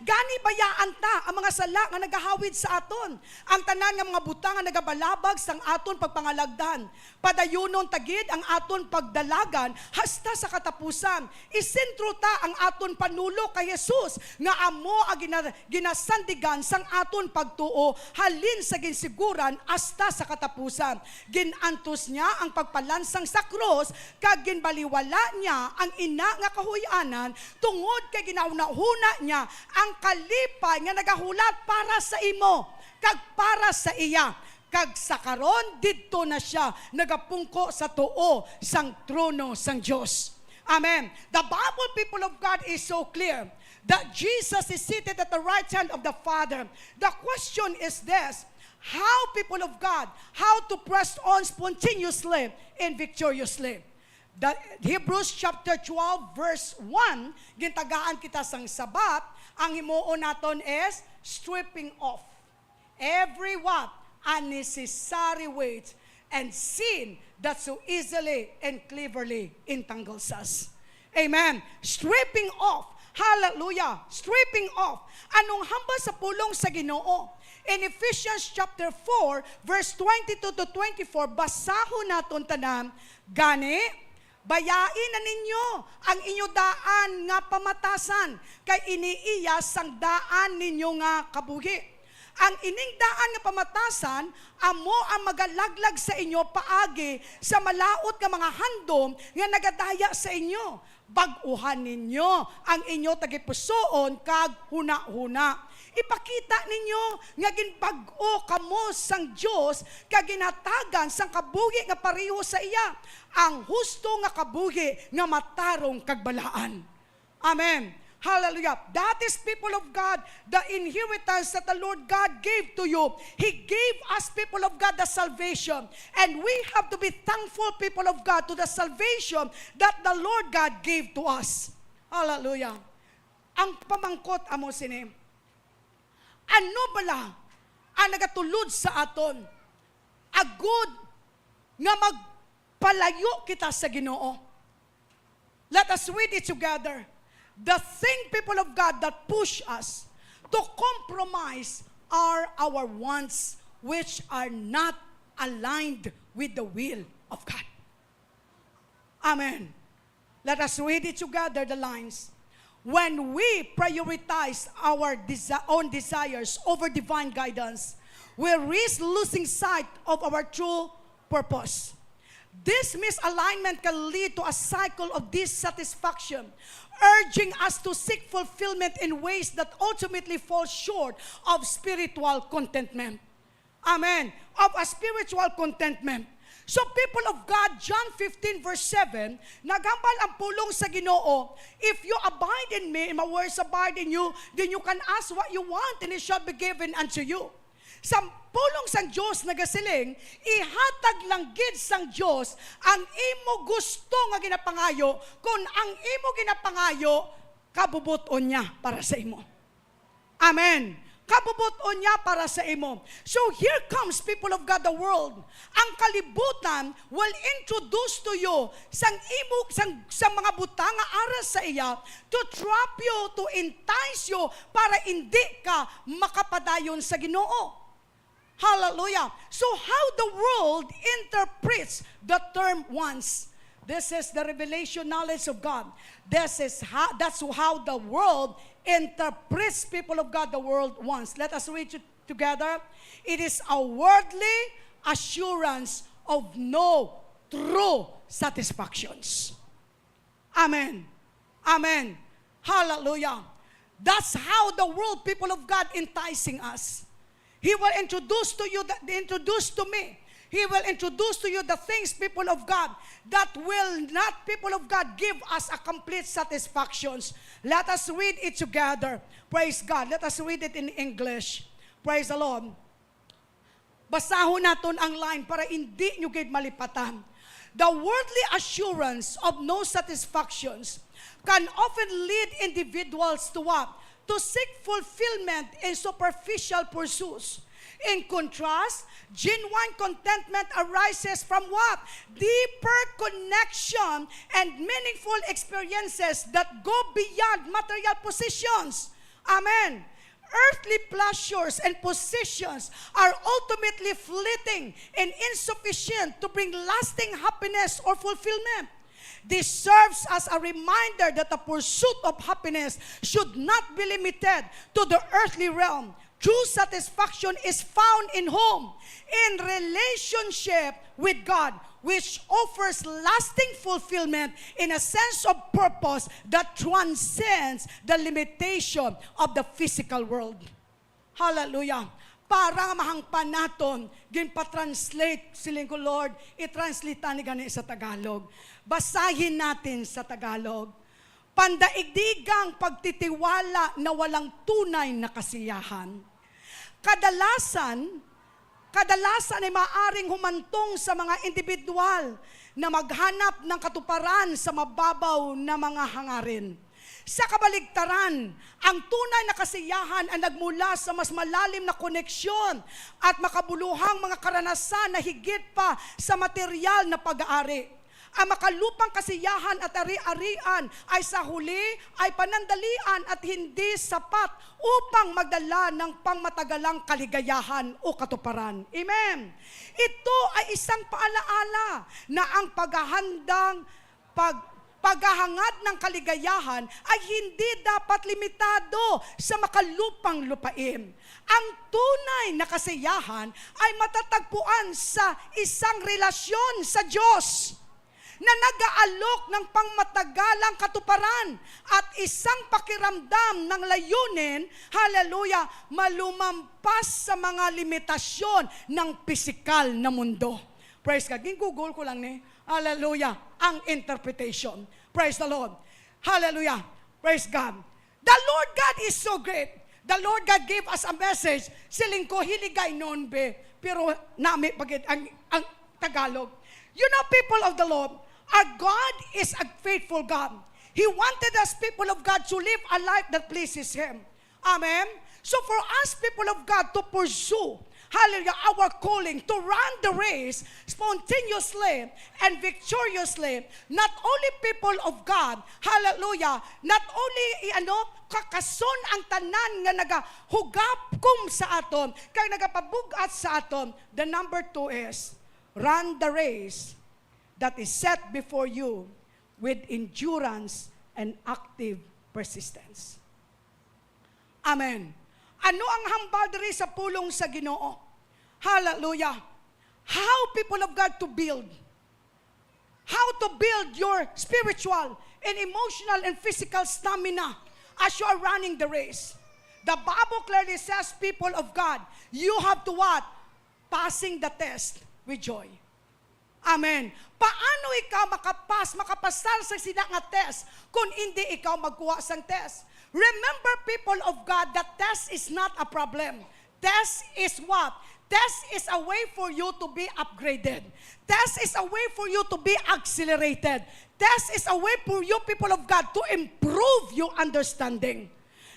Gani, bayaan ta ang mga sala nga nagahawid sa aton, ang tanan nga mga butang nga nagabalabag sang aton pagpangalagdan. Padayunon ta gid ang aton pagdalagan hasta sa katapusan. Isentro ta ang aton panulok kay Jesus, nga amo ang gina-, ginasandigan sang aton pagtuo, halin sa ginsiguran hasta sa katapusan. Gin-antos niya ang pagpalansang sa krus, kag ginbaliwala niya ang ina nga kahuy-anan, tungod kay ginahunahuna niya ang kalipay nga nagahulat para sa imo kag para sa iya, kag sa karon didto na sia nagapungko sa tuo sang trono sang Dios. Amen. The Bible, people of God, is so clear that Jesus is seated at the right hand of the Father. The question is this: how, people of God, how to press on spontaneously and victoriously? The Hebrews chapter twelve, verse one, gintagaan kita sang sabat, ang himuon naton is stripping off every what? Unnecessary weight and sin that so easily and cleverly entangles us. Amen. Stripping off. Hallelujah. Stripping off. Anong hambal sa pulong sa Ginoo? In Ephesians chapter four, verse twenty-two to twenty-four, basahon naton tanan. Gani, bayai na ninyo ang inyo daan nga pamatasan, kay ini iya sang daan ninyo nga kabuhi. Ang ining daan nga pamatasan amo ang magalaglag sa inyo paagi sa malaut nga mga handom nga nagadaya sa inyo. Bag-uhan ninyo ang inyo tagipusoon kag hunahuna. Ipakita ninyo nga ginbag-o kamo sang Dios kag ginhatagan sang kabuhi nga pareho sa iya, ang husto nga kabuhi nga matarong kag balaan. Amen. Hallelujah. That is, people of God, the inheritance that the Lord God gave to you. He gave us, people of God, the salvation. And we have to be thankful, people of God, to the salvation that the Lord God gave to us. Hallelujah. Ang pamangkot amo sini, ano bala ang nagatulod sa aton agod nga magpalayo kita sa Ginoo? Let us read it together. The thing, people of God, that push us to compromise are our wants, which are not aligned with the will of God. Amen. Let us read it together, the lines. When we prioritize our desi-, own desires over divine guidance, we risk losing sight of our true purpose. This misalignment can lead to a cycle of dissatisfaction, urging us to seek fulfillment in ways that ultimately fall short of spiritual contentment. Amen. Of a spiritual contentment. So, people of God, John fifteen verse seven, naghambal ang pulong sa Ginoo, "If you abide in me, and my words abide in you, then you can ask what you want, and it shall be given unto you." Sa pulong sang Dios nagasiling, ihatag lang gid sang Dios ang imo gusto nga ginapangayo, kon ang imo ginapangayo, kabubot-on niya para sa imo. Amen. Kabubot-on niya para sa imo. So here comes, people of God, the world. Ang kalibutan will introduce to you sang imo, sang, sang mga butang nga ara sa iya to trap you, to entice you para indi ka makapadayon sa Ginoo. Hallelujah. So how the world interprets the term wants? This is the revelation knowledge of God. This is how, that's how the world interprets, people of God, the world wants. Let us read it together. It is a worldly assurance of no true satisfactions. Amen. Amen. Hallelujah. That's how the world, people of God, enticing us. He will introduce to you, the, introduce to me. He will introduce to you the things, people of God, that will not, people of God, give us a complete satisfactions. Let us read it together. Praise God. Let us read it in English. Praise the Lord. Basahon naton ang line para indi nyo gid malipatan. The worldly assurance of no satisfactions can often lead individuals to what? To seek fulfillment in superficial pursuits. In contrast, genuine contentment arises from what? Deeper connection and meaningful experiences that go beyond material possessions. Amen. Earthly pleasures and possessions are ultimately fleeting and insufficient to bring lasting happiness or fulfillment. This serves as a reminder that the pursuit of happiness should not be limited to the earthly realm. True satisfaction is found in whom? In relationship with God, which offers lasting fulfillment in a sense of purpose that transcends the limitation of the physical world. Hallelujah. Para nga mahangpan naton, ginpa-translate, siling ko, "Lord, i-translate ni gani sa Tagalog. Basahin natin sa Tagalog." Pandaigdigang pagtitiwala na walang tunay na kasiyahan. Kadalasan, kadalasan ay maaring humantong sa mga individual na maghanap ng katuparan sa mababaw na mga hangarin. Sa kabaligtaran, ang tunay na kasiyahan ang nagmula sa mas malalim na koneksyon at makabuluhang mga karanasan na higit pa sa material na pag-aari. Ang makalupang kasiyahan at ari-arian ay sa huli ay panandalian at hindi sapat upang magdala ng pangmatagalang kaligayahan o katuparan. Amen. Ito ay isang paalaala na ang paghahandang pag paghahangad ng kaligayahan ay hindi dapat limitado sa makalupang lupain. Ang tunay na kasiyahan ay matatagpuan sa isang relasyon sa Dios na nag-aalok ng pangmatagalang katuparan at isang pakiramdam ng layunin, hallelujah, malumampas sa mga limitasyon ng pisikal na mundo. Praise God. Gin-google ko lang ni. Hallelujah. Ang interpretation. Praise the Lord. Hallelujah. Praise God. The Lord God is so great. The Lord God gave us a message. Siling ko, hiligaynon, be. Pero nami pa gid ang, ang Tagalog. You know, people of the Lord, our God is a faithful God. He wanted us, people of God, to live a life that pleases Him. Amen? So for us, people of God, to pursue, hallelujah, our calling, to run the race spontaneously and victoriously, not only, people of God, hallelujah, not only, i-, ano, kakason ang tanan nga nagahugapkom sa aton, kag nagapabug-at sa aton. The number two is, run the race that is set before you with endurance and active persistence. Amen. Ano ang hambal diri sa pulong sa Ginoo? Hallelujah. How, people of God, to build? How to build your spiritual and emotional and physical stamina as you are running the race? The Bible clearly says, people of God, you have to what? Passing the test with joy. Amen. Paano ikaw makapas, makapasar sa sina nga test kung hindi ikaw magkuha sang test? Remember, people of God, that test is not a problem. Test is what? Test is a way for you to be upgraded. Test is a way for you to be accelerated. Test is a way for you, people of God, to improve your understanding.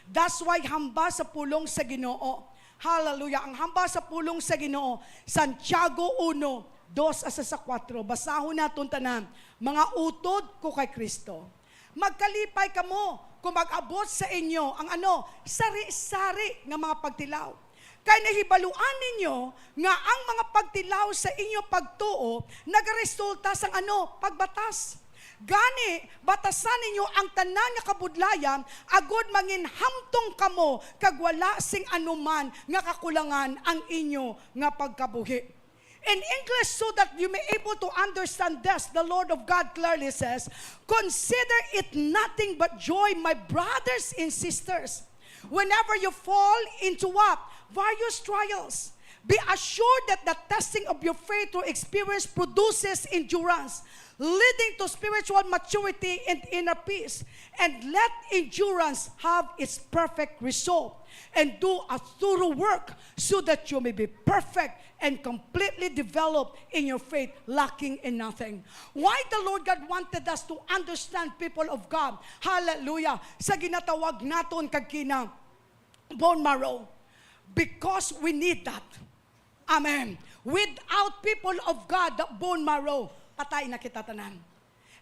That's why hamba sa pulong sa Ginoo. Hallelujah. Ang hamba sa pulong sa Ginoo, Santiago uno, dos hasta sa kuwatro. Basahon naton tanan. Mga utod ko kay Cristo, magkalipay kamo kung mag-abot sa inyo ang ano, sari-sari nga mga pagtilaw. Kay nahibaluan ninyo nga ang mga pagtilaw sa inyo pagtuo nagaresulta sang ano, pagbatas. Gani, batasan ninyo ang tanan nga kabudlayan, agod manginhamtong kamo kag wala sing anuman nga kakulangan ang inyo nga pagkabuhi. In English, so that you may able to understand this, the Lord of God clearly says, "Consider it nothing but joy, my brothers and sisters, whenever you fall into what? Various trials. Be assured that the testing of your faith through experience produces endurance, leading to spiritual maturity and inner peace. And let endurance have its perfect result, and do a thorough work, so that you may be perfect and completely developed in your faith, lacking in nothing." Why the Lord God wanted us to understand, people of God? Hallelujah. Sa ginatawag naton kag kina bone marrow. Because we need that. Amen. Without, people of God, the bone marrow, patay na kita tanan.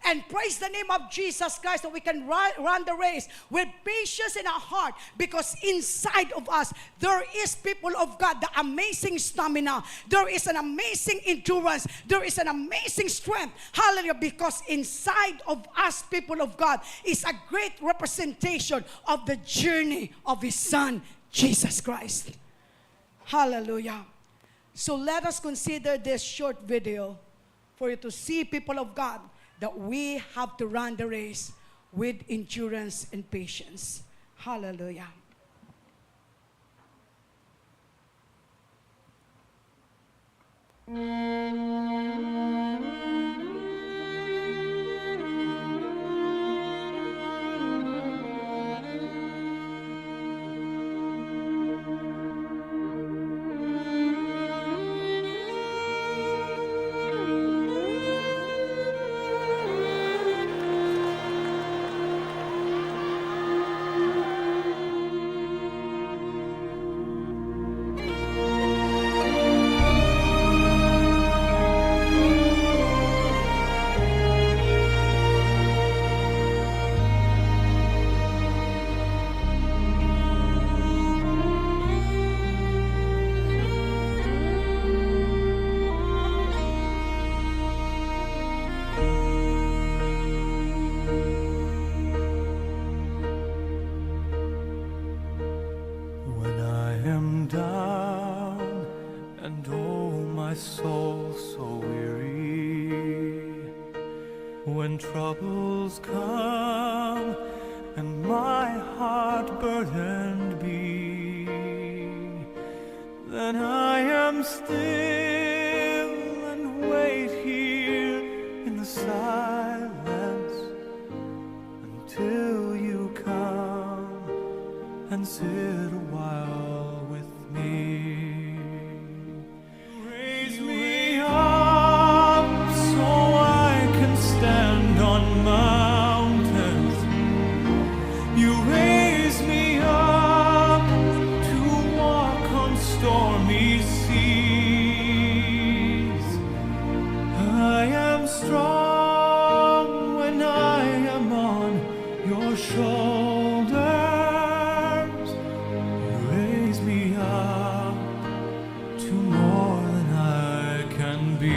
And praise the name of Jesus Christ, that we can run, run the race with patience in our heart, because inside of us there is, people of God, the amazing stamina. There is an amazing endurance. There is an amazing strength. Hallelujah. Because inside of us, people of God, is a great representation of the journey of His Son, Jesus Christ. Hallelujah. So let us consider this short video for you to see, people of God, that we have to run the race with endurance and patience. Hallelujah. When I am down and oh, my soul so weary, when troubles come and my heart burdened be, then I am still and wait here in the silence until you come and sit a while with me. Raise me up so I can stand on mountains. You raise me up to walk on stormy seas. I am strong when I am on your shoulders. You raise me up to more than I can be.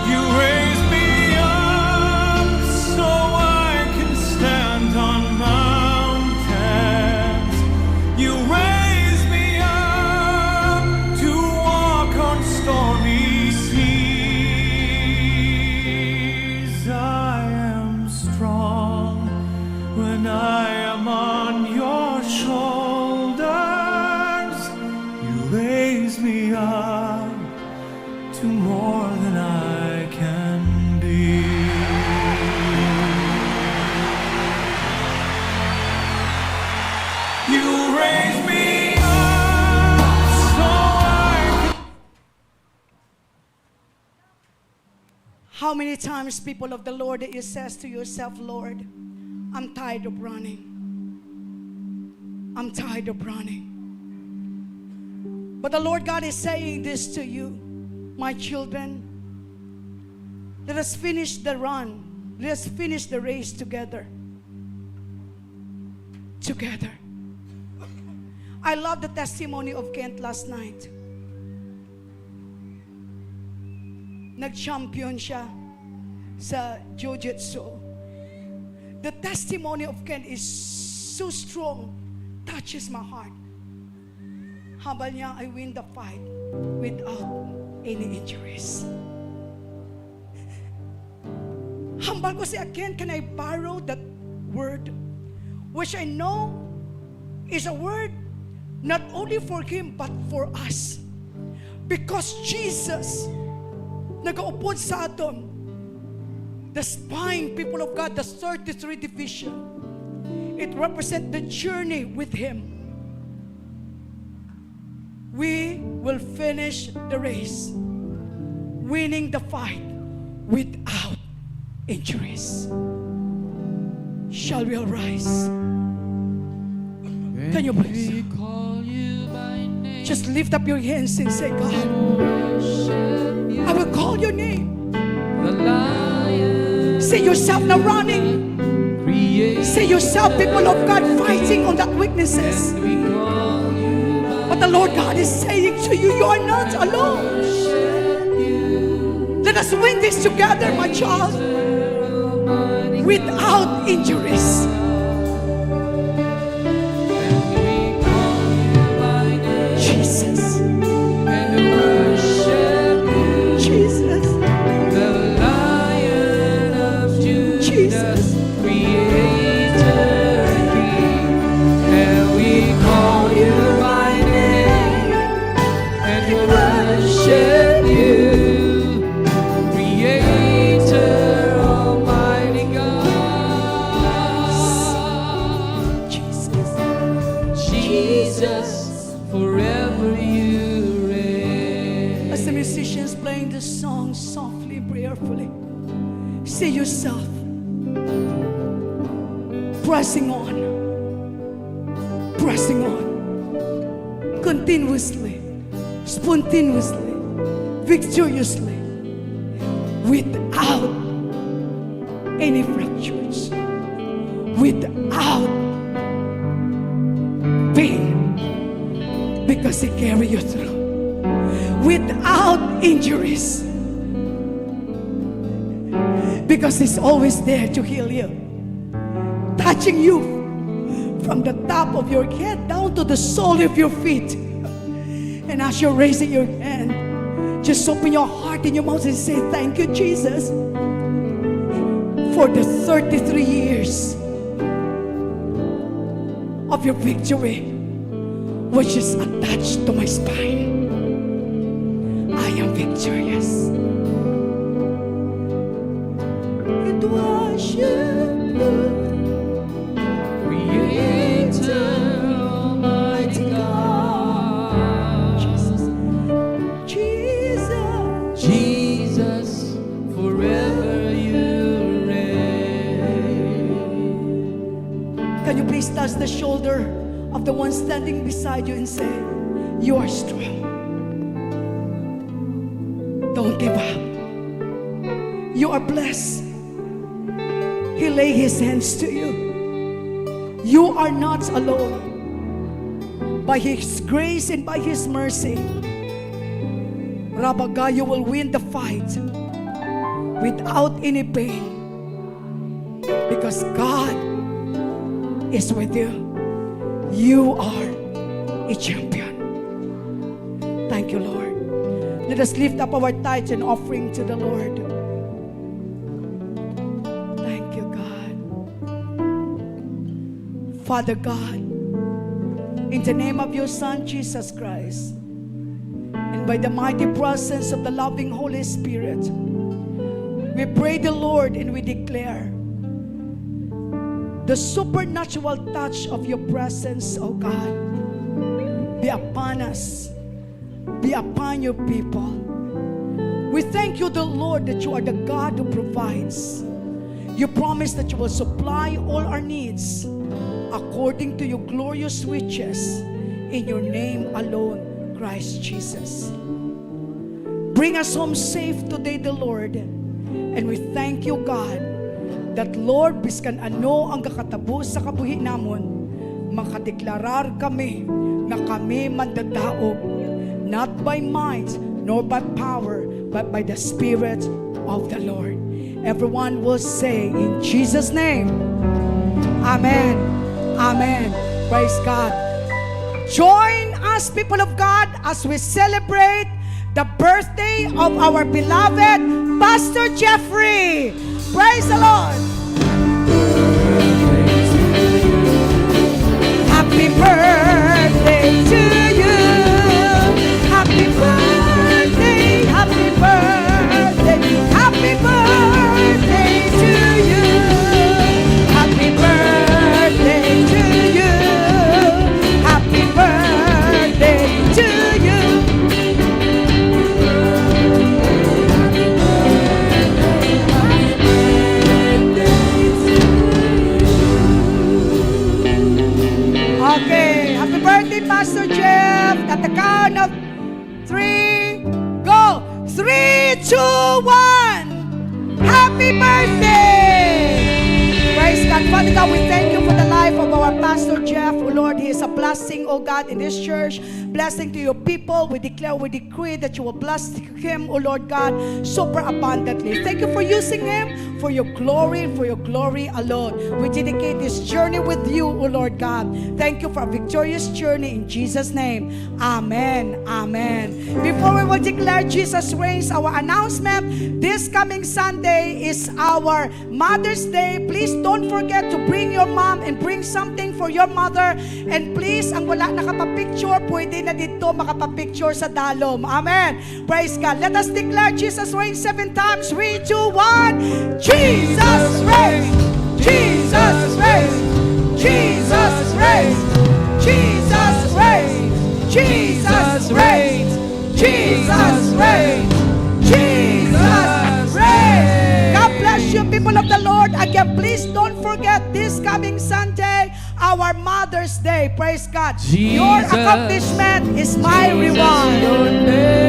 You raise me up so I can stand on mountains. You raise me up to walk on stormy seas. I am strong when I am on your shoulders. You raise me up to more than I can be. You raise me up so I can. How many times, people of the Lord, that you says to yourself, "Lord, I'm tired of running. I'm tired of running." But the Lord God is saying this to you, "My children, let us finish the run. Let us finish the race together." Together. I love the testimony of Kent last night. Nag-champion siya sa jiu-jitsu. The testimony of Ken is so strong, touches my heart. Hambal niya, "I win the fight without any injuries." Hambal ko si Ken, can I borrow that word? Which I know is a word not only for him, but for us. Because Jesus nagaupod sa aton, the spine, people of God, the thirty-three division, it represent the journey with Him. We will finish the race, winning the fight without injuries. Shall we all rise? Can you please? Just lift up your hands and say, "God, I will call your name." See yourself now running. See yourself, people of God, fighting on that weaknesses. But the Lord God is saying to you, you are not alone. Let us win this together, my child. Without injuries. Jesus. Jesus. Jesus. Jesus. Jesus, forever you reign. As the musicians playing this song softly and prayerfully, see yourself pressing on, pressing on, continuously, spontaneously, victoriously, without any fractures, without pain, because He carry you through, without injuries, because He's always there to heal you, touching you from the top of your head down to the sole of your feet. And as you're raising your hand, just open your heart and your mouth and say, "Thank you, Jesus, for the thirty-three years of your victory, which is attached to my spine. I am victorious." It was you, Creator, Almighty God. Jesus. Jesus. Jesus, forever you reign. Can you please touch the shoulder of the one standing beside you and say, "You are strong. Don't give up. You are blessed." He lay His hands to you. You are not alone. By His grace and by His mercy, Rabaga, you will win the fight without any pain, because God is with you. You are a champion. Thank you, Lord. Let us lift up our tithes and offering to the Lord. Thank you, God. Father God, in the name of your Son, Jesus Christ, and by the mighty presence of the loving Holy Spirit, we pray the Lord and we declare the supernatural touch of your presence, O God, be upon us, be upon your people. We thank you, the Lord, that you are the God who provides. You promise that you will supply all our needs according to your glorious riches in your name alone, Christ Jesus. Bring us home safe today, the Lord. And we thank you, God, that, Lord, biskan ano ang kakatabo sa kabuhi namon, makadeklarar kami nga kami mandadaog, not by might nor by power, but by the Spirit of the Lord. Everyone will say, "In Jesus' name, amen." Amen. Praise God. Join us, people of God, as we celebrate the birthday of our beloved Pastor Jeffrey. Praise the Lord. Happy birthday to you. Happy birthday. Okay, happy birthday, Pastor Jeff. At the count of three, go. Three, two, one. Happy birthday! Praise God. Father God, we thank you for the life of our Pastor Jeff. Oh Lord, he is a blessing, oh God, in this church. Blessing to your people. We declare, we decree that you will bless him, oh Lord God, super abundantly. Thank you for using him for your glory and for your glory alone. We dedicate this journey with you, oh Lord God. Thank you for a victorious journey in Jesus' name. Amen. Amen. Before we will declare Jesus reigns, our announcement, this coming Sunday is our Mother's Day. Please don't forget to bring your mom and bring something for your mother. And please, ang wala nakapapicture, pwede na dito makapapicture sa dalom. Amen. Praise God. Let us declare Jesus reigns seven times. Three, two, one. Jesus reigns. Jesus reigns. Jesus reigns. Jesus reigns. Jesus reigns. Jesus reigns. Jesus reigns. God bless you, people of the Lord. Again, please don't forget this coming Sunday, our Mother's Day. Praise God. Your accomplishment is my reward.